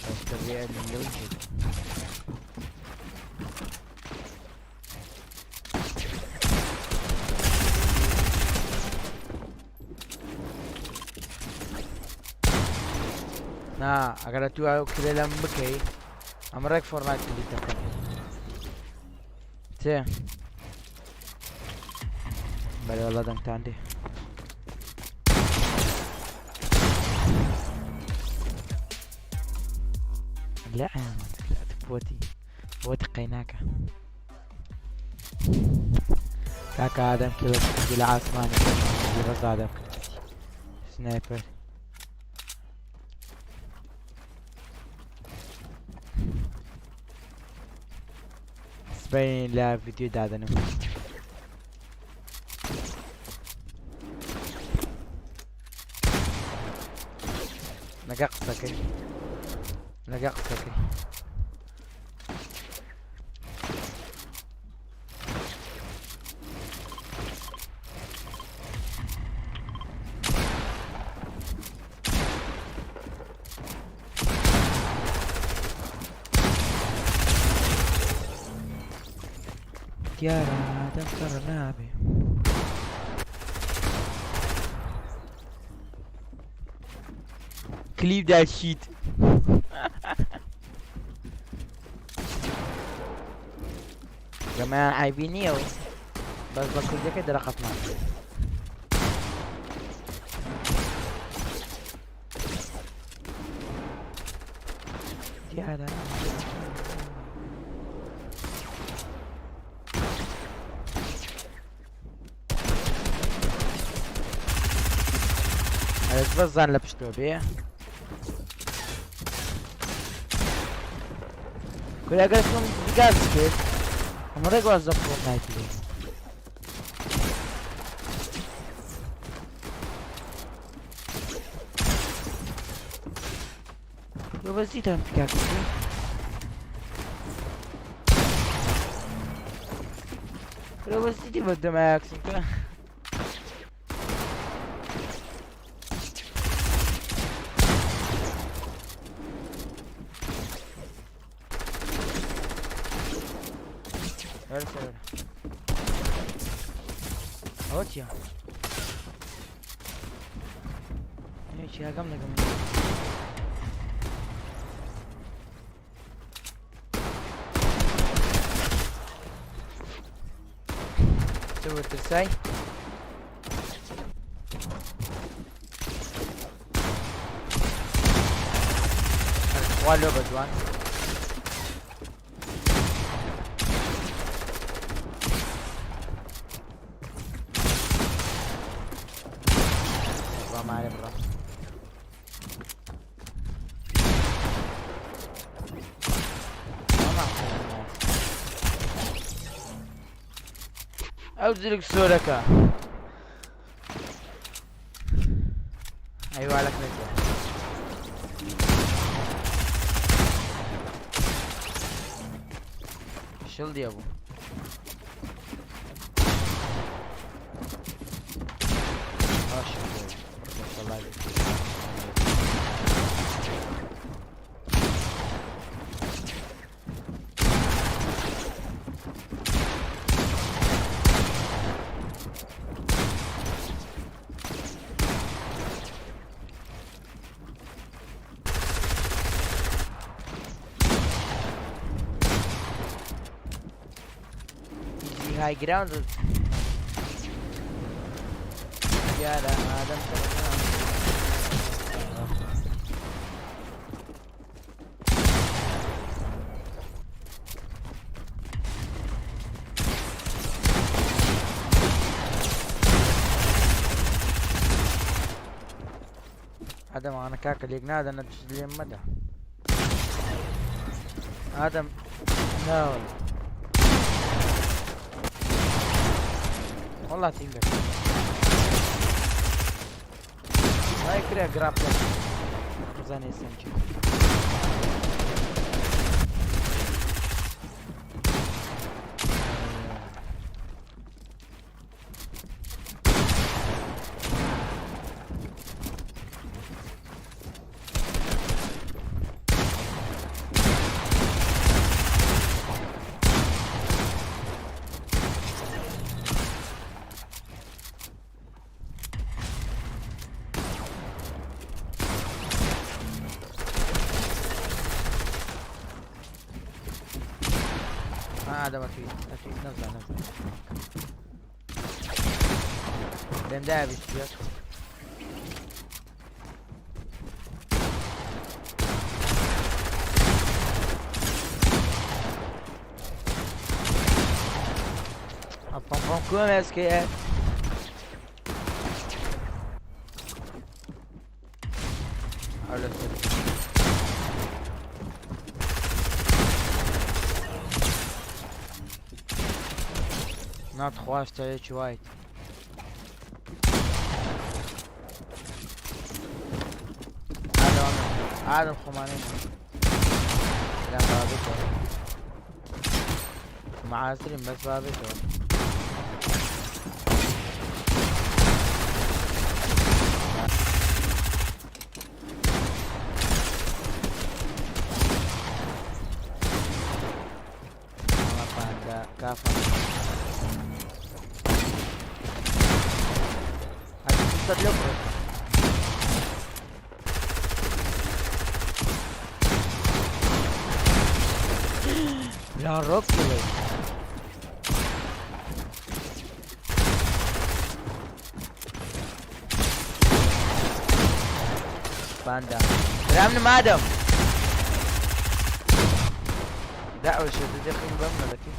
بەس دەبێ لەو جێ. نا ئەگەر تو ئەو کلێ لەم بکەی ئەم ڕێک فۆرنایت کلیک دەکەم. چێ بەرێ وەڵا دەنگتان دێ. لا لا بۆتی بۆتی قەیناکە کاکە ئادەم کێ لە ئاسمانی بەس ئادەم کرد سنایپەر. سبەین لە ڤیدیۆ دادەنم. لەگە قسەکەی لەگە قسەکەی. دیارە ئادەم سەر نابێ. Clip that shit. جماعة عیبی نییە و بەس بە کوردەکەی دەرەقەتمان. دیارە ئەس بەس زان لە پشتەوە بێ. کورە ئەگەر تۆم گاز کرد ئەمە ڕێک واز لە فۆرتنایت لێ. تۆ بەس دیتان پیکا کردی؟ کورە بەس دیتی بە دەمایەکسم کە وەرە سەر وەرە. ئەوە چییە؟ ئێ چیاگەم لەگەم. چ وترسای؟ خوا لۆ بەدوان. بڕا مارێ بڕا. ئەو جلک سۆرەکە. ئەیوا لەک نەکە. شڵ دیە بوو. باش Easy high ground. دیارە ئادەم ئادەم ئەوانە کاکە لێک نادەنە لێم مەدە. ئادەم ناوەڵا والله تیم دەکەم. وای کرا گراپ بزانێ سەنجی. ئادەم ئەتوی ئەتوی نەزان نەزان لێم دایە 21. پەم پەم کوێ ئێسکەیە؟ ئەو لەسەر ناتخواش تەیەکی وایت. ئادەم خۆمانەی لام بابێتەوە معاسرین بەس بابێتەوە. Panda kafa. Hadi tutat لەو کوڕە. لا ڕۆک بڵێ. پاندا برام نمادم دعوة شديدة خين بمنا لكن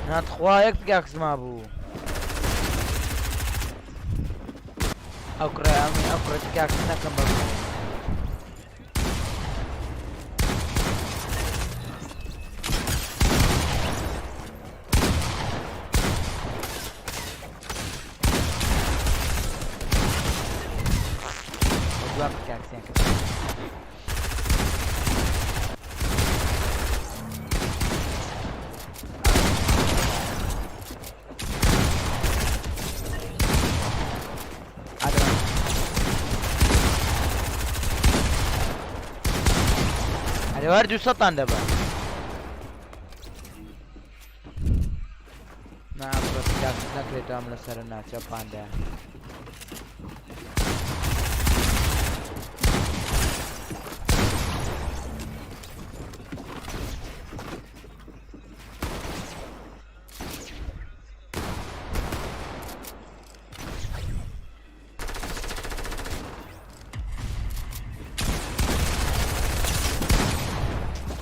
ناتخوا یەک پیکاکس مابوو. ئەو کوڕە ئەو کوڕە پیکاکس نەکەم بە دوا پیکاکسیان کرد. ئادەم ئەرێ وەر دووسەدتان دەبە. نا ئەمڕۆ پیکاکس نەکرێتەوە ئەم لەسەر ناچە پاندە.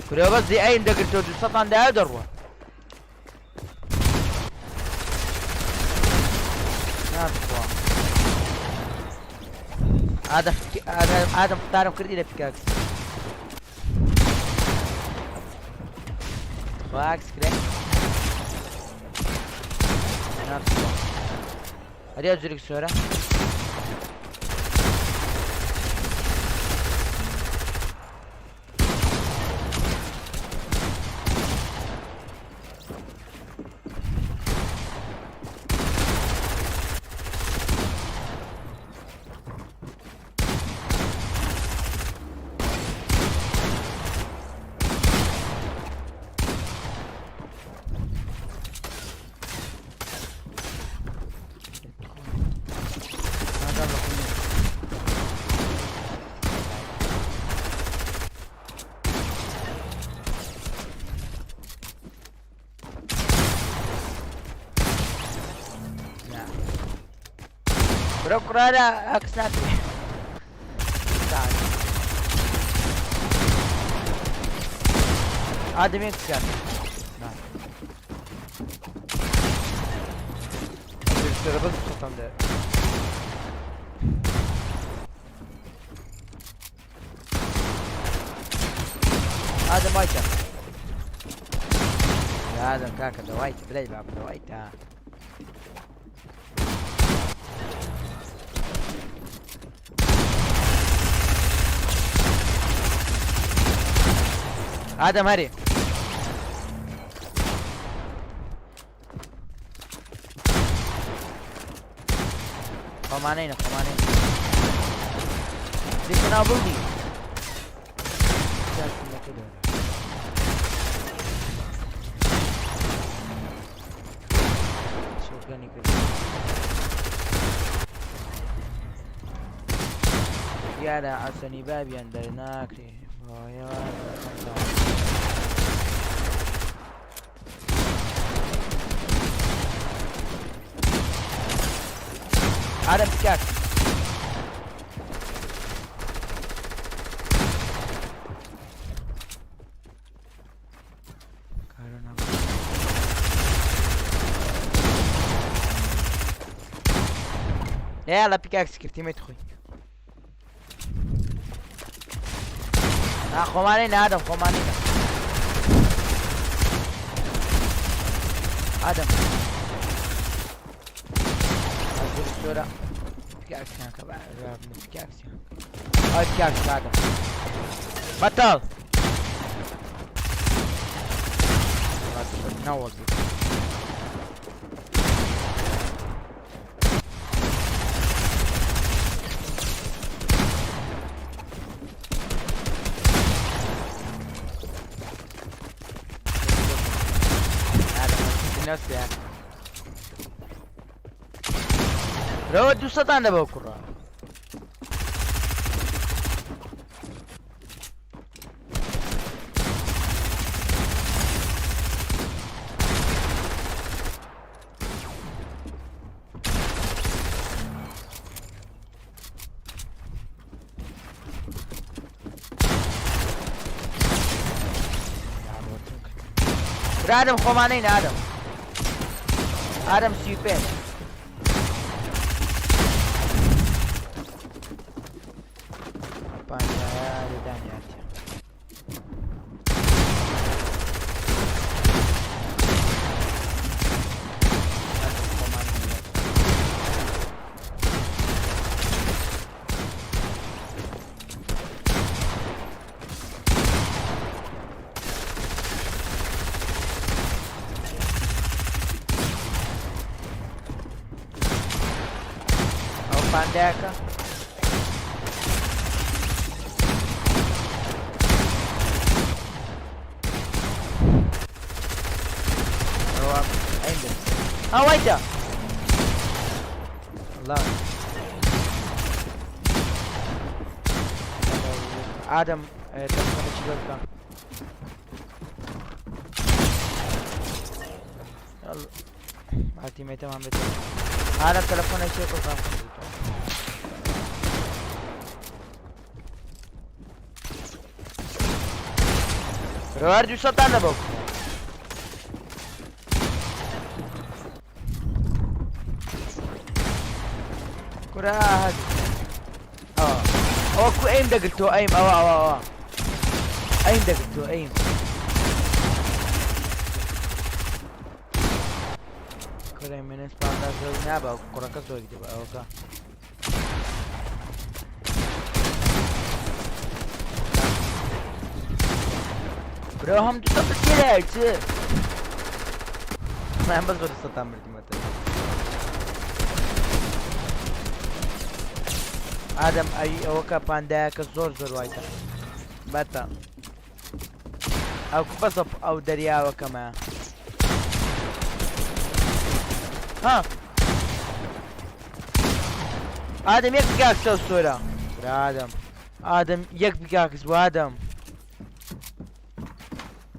کورە بەس دی ئەیم دەگرتەوە دووسەدتان دایە دەڕوە. ناتخوا ئادەم ئادەم قوتارم کردی لە پیکاکس. خواکس کرێ ناتخوا. ئەرێ جورێک سۆرە. ئادەم لە خۆی. نا برو کوڕارە ئەکس ناکرێ. تعال ئادەم یەک سیان. نا سەرە بەس دووسەدتان دایە. ئادەم وایتە. يا آدم کاکە دەوایتە بلای باب دەوایتە. ئادەم هەرێ. خۆمانەینە خۆمانەینە. دیکە ناو بڵدی. پیاکردنەکە دەرە. شۆکەنی کرد. دیارە عەسەنی بابیان دەرناکرێ. ئارم کاک يلا بيكاكس كرتي ما تخوي خۆمانەی نادەم خۆمانەی ئادەم سۆرە پیاکسیان کە پیاکسیان ئای پیاکس ئادەم بەتاڵ نەوەک رەوە دوو سەدان لە بەو کوڕە. برادم خۆمانەی نادەم ئارم 35. پانیایە. ئەو پاندایەکە ئەوەیتە الله ئادەم تەلەفۆنێکی بۆ بکە. تیمێتەمان بێت ئادەم تەلەفۆنێکی بۆ بکە. رەوار دوو سەدان لە بەو کورە هەد ئەوە کو ئەیم دەگرتەوە ئەیم ئەوە ئەوە ئەوە ئەیم دەگرتەوە ئەیم کورە منس پاندا زۆر نابە کوڕەکە زۆری دەبە ئەوەکە. برو هم دوو سەد تێرە چ من بەس بە دوو سەدان بردیمەتە. ئادەم ئەی ئەوەکە پاندایەکە زۆر زۆر وایتە بەتە ئەو بەسە ئەو دەریاوەکەمە ها ئادەم یەک بگاکسە و سۆرە ئادەم ئادەم یەک بگاکس بۆ ئادەم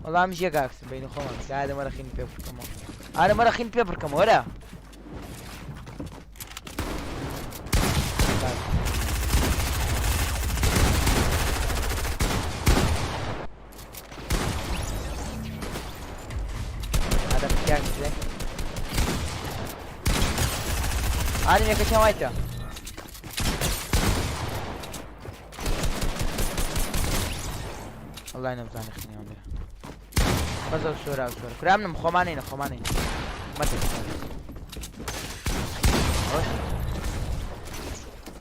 وەڵام منیش یەک ئاکسم بینی خۆمان ئادەم وەرە خین پێ بکەمەوە ئادەم وەرە خین پێ بکەمەوە وەرە. ئادەم پیاکسێ ئادەم یەکەکیان وایتە. والله نەمزانی خینیان لێ بەس ئەو سۆرە ئەو سۆرە کرا منم خۆمانینە خۆمانینە مەترسن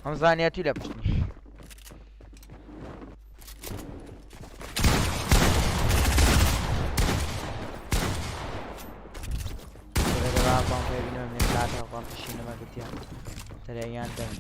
ئەم زانیاتی لە پشتم. تەرەیان دەن.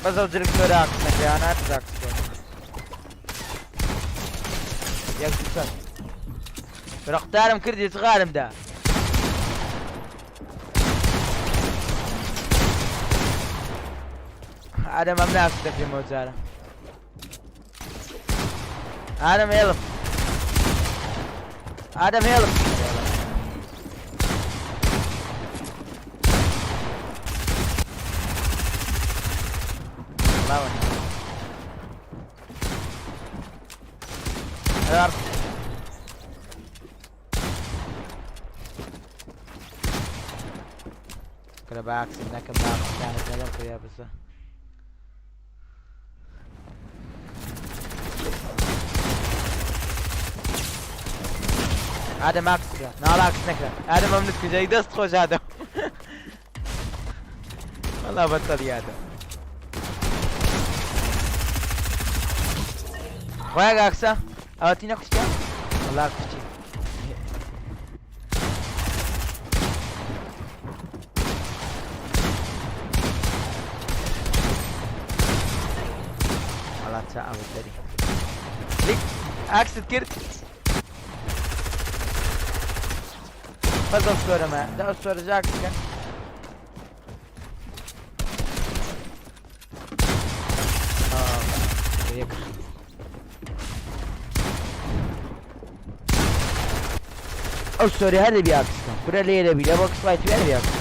بەس ئەو جلک سۆرە ئاکس نەکرێ ئانا ئاکس کە یەک دوو چەند رقتارم کردی چغارم دا. ئادەم ئەم ناکس دەکرێمەوە جارە ئادەم هێڵم ئادەم هێڵم. کە باکسم نەکەم باکسانە نەدەم کە بزە. ئادەم ئاکس کرا ناڵا ئاکس نەکرا ئادەم ئەم نت کوژای دەست خۆش ئادەم وەڵا بەتەڵی ئادەم خۆیان ئاکسە ئەوە تی نەکوشتیا وەڵا کوشتی. وەڵا چا ئەوە دەری ئاکست کرد بەس ئەو سۆرەمە دا ئەو سۆرە جاک بکەن. یەک ئەو سۆری هەر دەبی ئاکس کەم کورە لێ دەبی لە بۆکس فایت وێ دەبی ئاکس.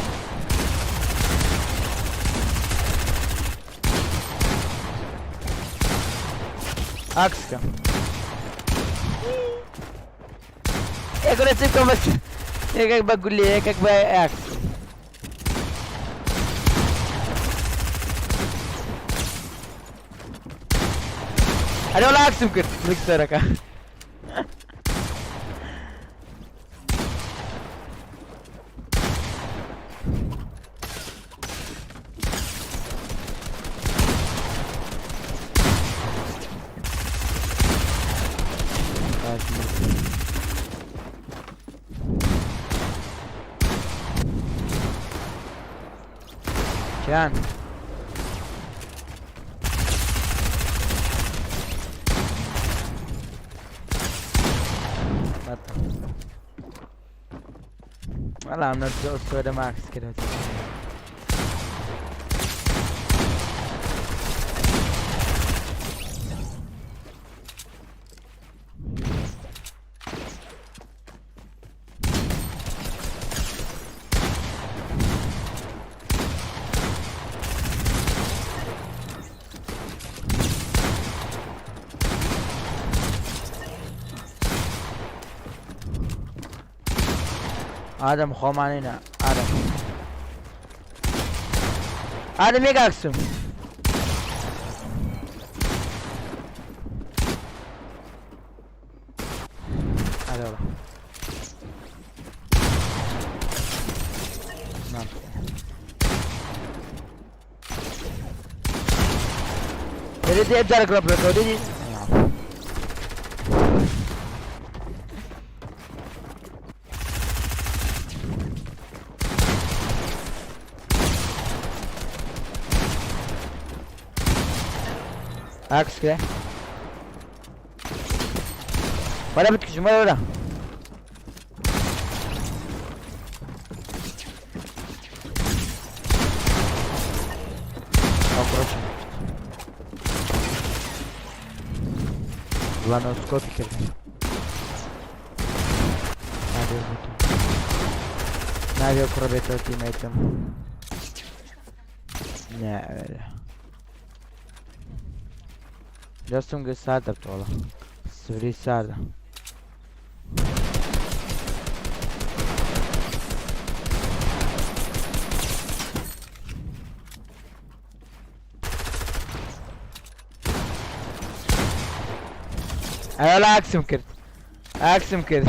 ئاکس کەم یەکە چ بکەم بەس یەکێک بە گولێ یەکێک بە ئاکس. ئەرێ وەڵا ئاکسم کرد مکسەرەکە. گیان وەڵام نە سۆرە ماکس کرد. ئادەم خۆمانینە ئادەم ئادەم یەک ئاکسم. ئەرێ وەڵا نام. دێ دێ جارێک ڕەپێکەوە دێ. ئاکس کرێ وەرە بتکشم وەرە وەرە. ئەو کوڕەشم کوشت. وەڵا نۆسکۆپی کردم. نابێ بێتەوە. نابێ ئەو کوڕە بێتەوە تیمەیتم. نە دەستم گرت ساردە بتۆڵە سوری ساردە. ئەوە ئاکسم کرد ئاکسم کرد.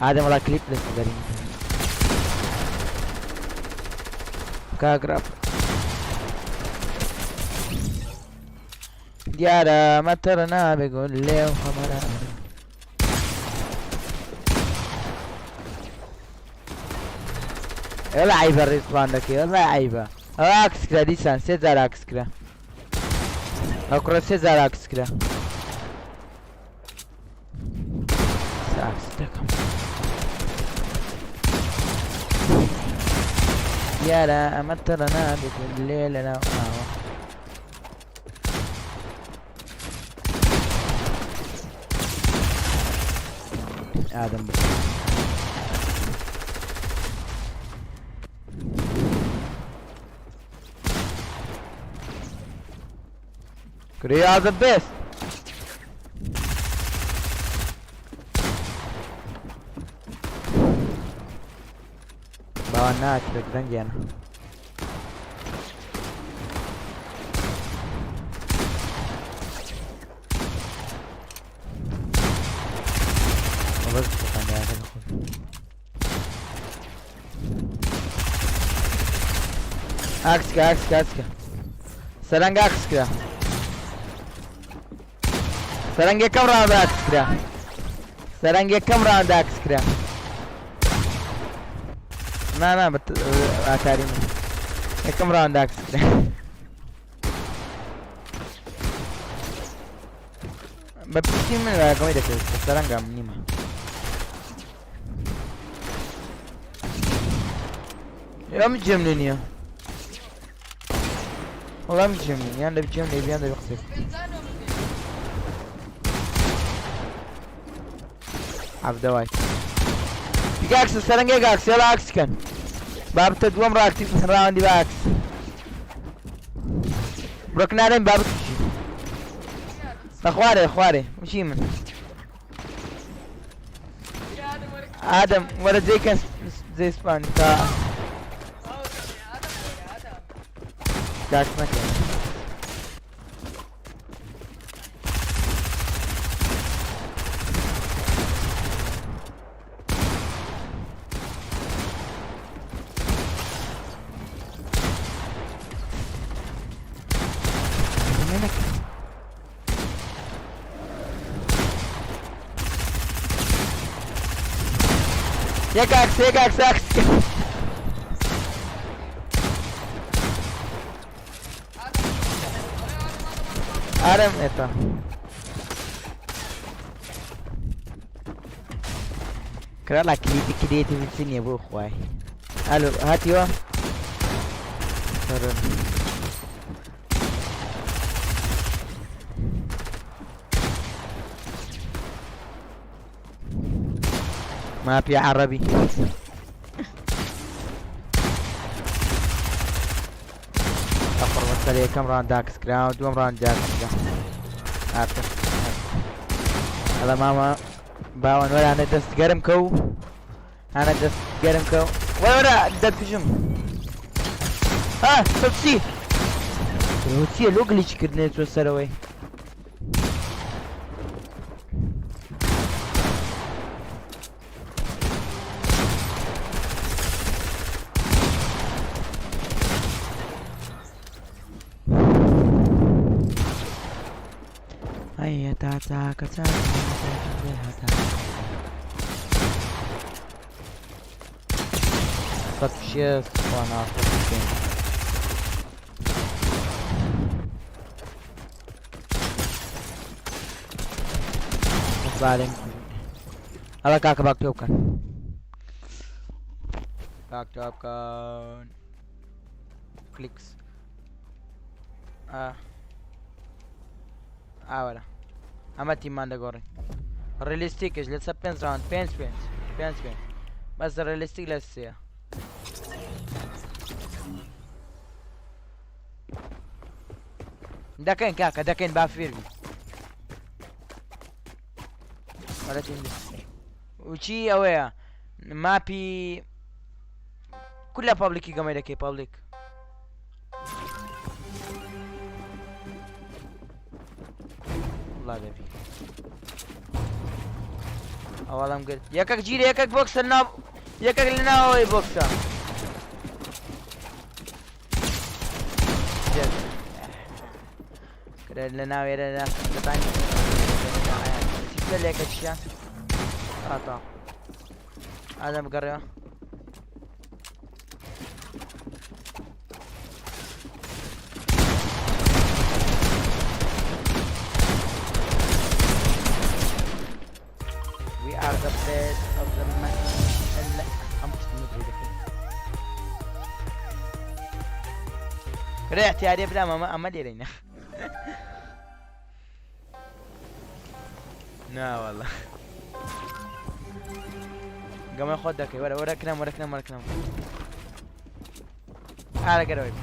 ئادەم وەڵا کلیپ لەسەر دەرین کاک ڕاپ. دیارە مەتەڕ نابێ گول لێو خەمەرە. ئێڵا عەیبە respawn دەکەی وەڵا عەیبە. ئەوە ئاکس کرا دیسان سێ جار ئاکس کرا. ئەو کوڕە سێ جار ئاکس کرا. ئاکس دەکەم. دیارە ئەمە تەڕە نابێت لێ لەناو ئاوە. ئادەم بکە. We are the best. باوان ناکرێت دەنگیانە. بەس ئاکسکە ئاکسکە ئاکسکە سەرنگ ئاکسکرا سەرنگ یەکەم ڕاوند ئاکسکرا سەرنگ یەکەم ڕاوند ئاکسکرا نا نا ئاکاری من یەکەم ڕاوند ئاکسکرا بە پشتی من ڕاگەمەی دەکرێت سەرنگام نیمە ئەم جێم لێ نییە وەڵام جێم لێ یان دەبی جێم لێ یان دەبی قسەی عەبدەوای پیکاکس سەرنگێک ئاکس یاڵا ئاکس کەن بابتە دووەم ڕاکتی ڕاوەندی بە ئاکس بڕۆ کنارێن با بکشی لە خوارێ خوارێ وچی من ئادەم وەرە جێی کەس جێی سپان تا داکس نەکەن یەک ئاکس یەک ئاکس ئاکس ئارم ئێتا کرا کلیتی creativity نییە بۆ خوای ئەلو هاتیوە ماپی عەڕەبی. ئەفڕ یەکەم ڕاند داکس کرا و دووەم ڕاند داکس کرا. هاتە. ئەڵە مامە باوەن وەرانە دەست گەرم کە و هانە دەست گەرم کە و وەرە دەتکوژم. ها سەبسی. چییە لۆ گلیچ کردنێ چۆ سەرەوەی. سەد شێست خوا ناخۆش. ئەڵە کاکە باک تۆ بکەن باک تۆ بکەن کلیکس ئاوەرە ئەمە تیمان دەگۆڕین ڕیلیستیکش لەسەر پێنج ڕاوند پێنج پێنج پێنج پێنج بەس ڕیلیستیک لە سێ دەکەین کاکە دەکەین با فێر بی وچی ئەوەیە ماپی کولە پابلیکی گەمەی دەکەی پابلیک والله دەبی ئەوەڵم گرت یەکەک گیرە یەکەک بۆکسە ناو یەکەک لە ناوەوەی بۆکسە لە ناوێرە دەتانی لێکە چیە ئاتا ئادەم بگەڕێەوە. best of the ئەم پشتمە درێ دەکەین رێ اعتیادێ برام ئەمە ئەمە لێرەینە ناوەڵە گەمە خۆت دەکەی وەرە وەرە کنم وەرە کنم وەرە کنم ئارە گەرەوەی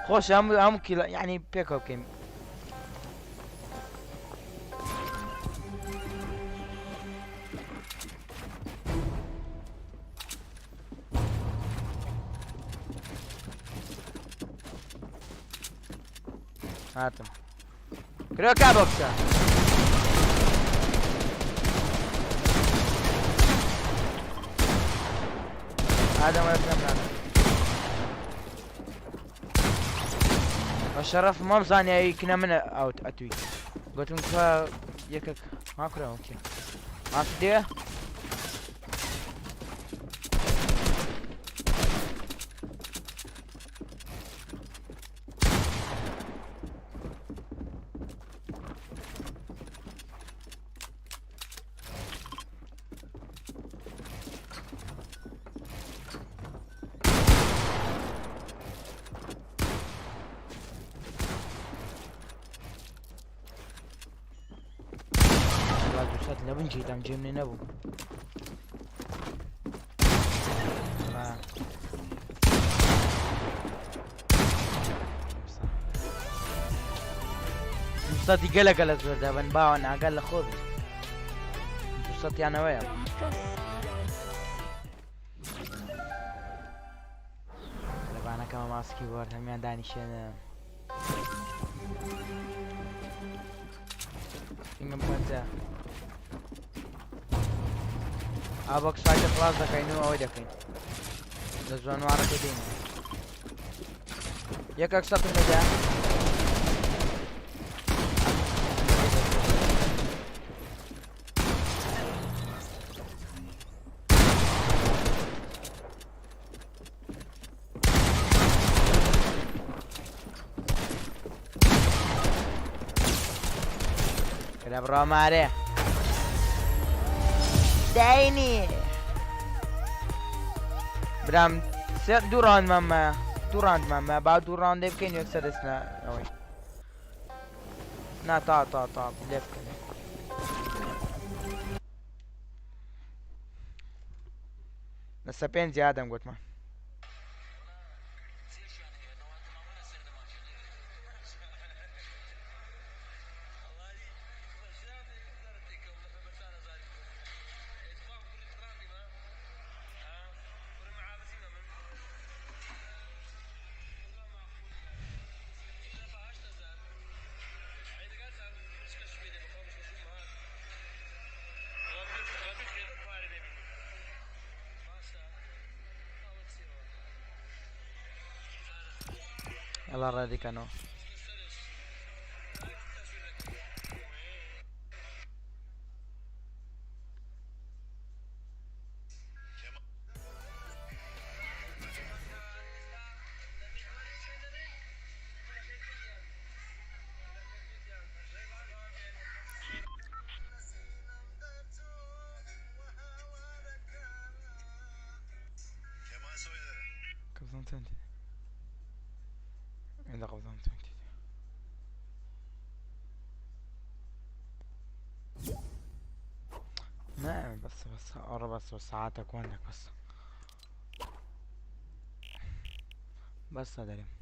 خۆش هەموو هەموو کیلە یعنی پێکەوە بکەین هاتم کرۆ کا بۆکسە ئادەم وەرە نانە بە شەرەف مام زانیایی کنە منە ئەوت ئەتوی گوتم کە یەکێک ها کورە ئەو کێ ماسی دێ وەڵا دوو سەد لە بنجی دام جێم لێ نەبوو وەڵا. دوو سەدی گەلە گەلە زۆر دەبن باوە ناگەل لە خۆ بێت دوو سەدیانەوەیە لەبانەکەمە ماسکی وەرد هەمیان دانیشێنە پینگم پەنجا ئا box fight ە خلاص دەکەین و ئەوەی دەکەین لە زۆنوارەکە دێین یەکەک سەتم لێدا لە بڕۆ مارێ داینی برام سێ دوو round مان مایە دوو round مان مایە با دوو round ێ بکەین یەکسەر دەچنە ئەوەی نا تا تا تا لێ بکەن لەسەر پێنج یادم گوتمان يلا ڕادی کەنەوە قبضان تنتي عند قبضان تنتي نعم بس بس أرى بس ساعاتك وعندك بس بس دريم.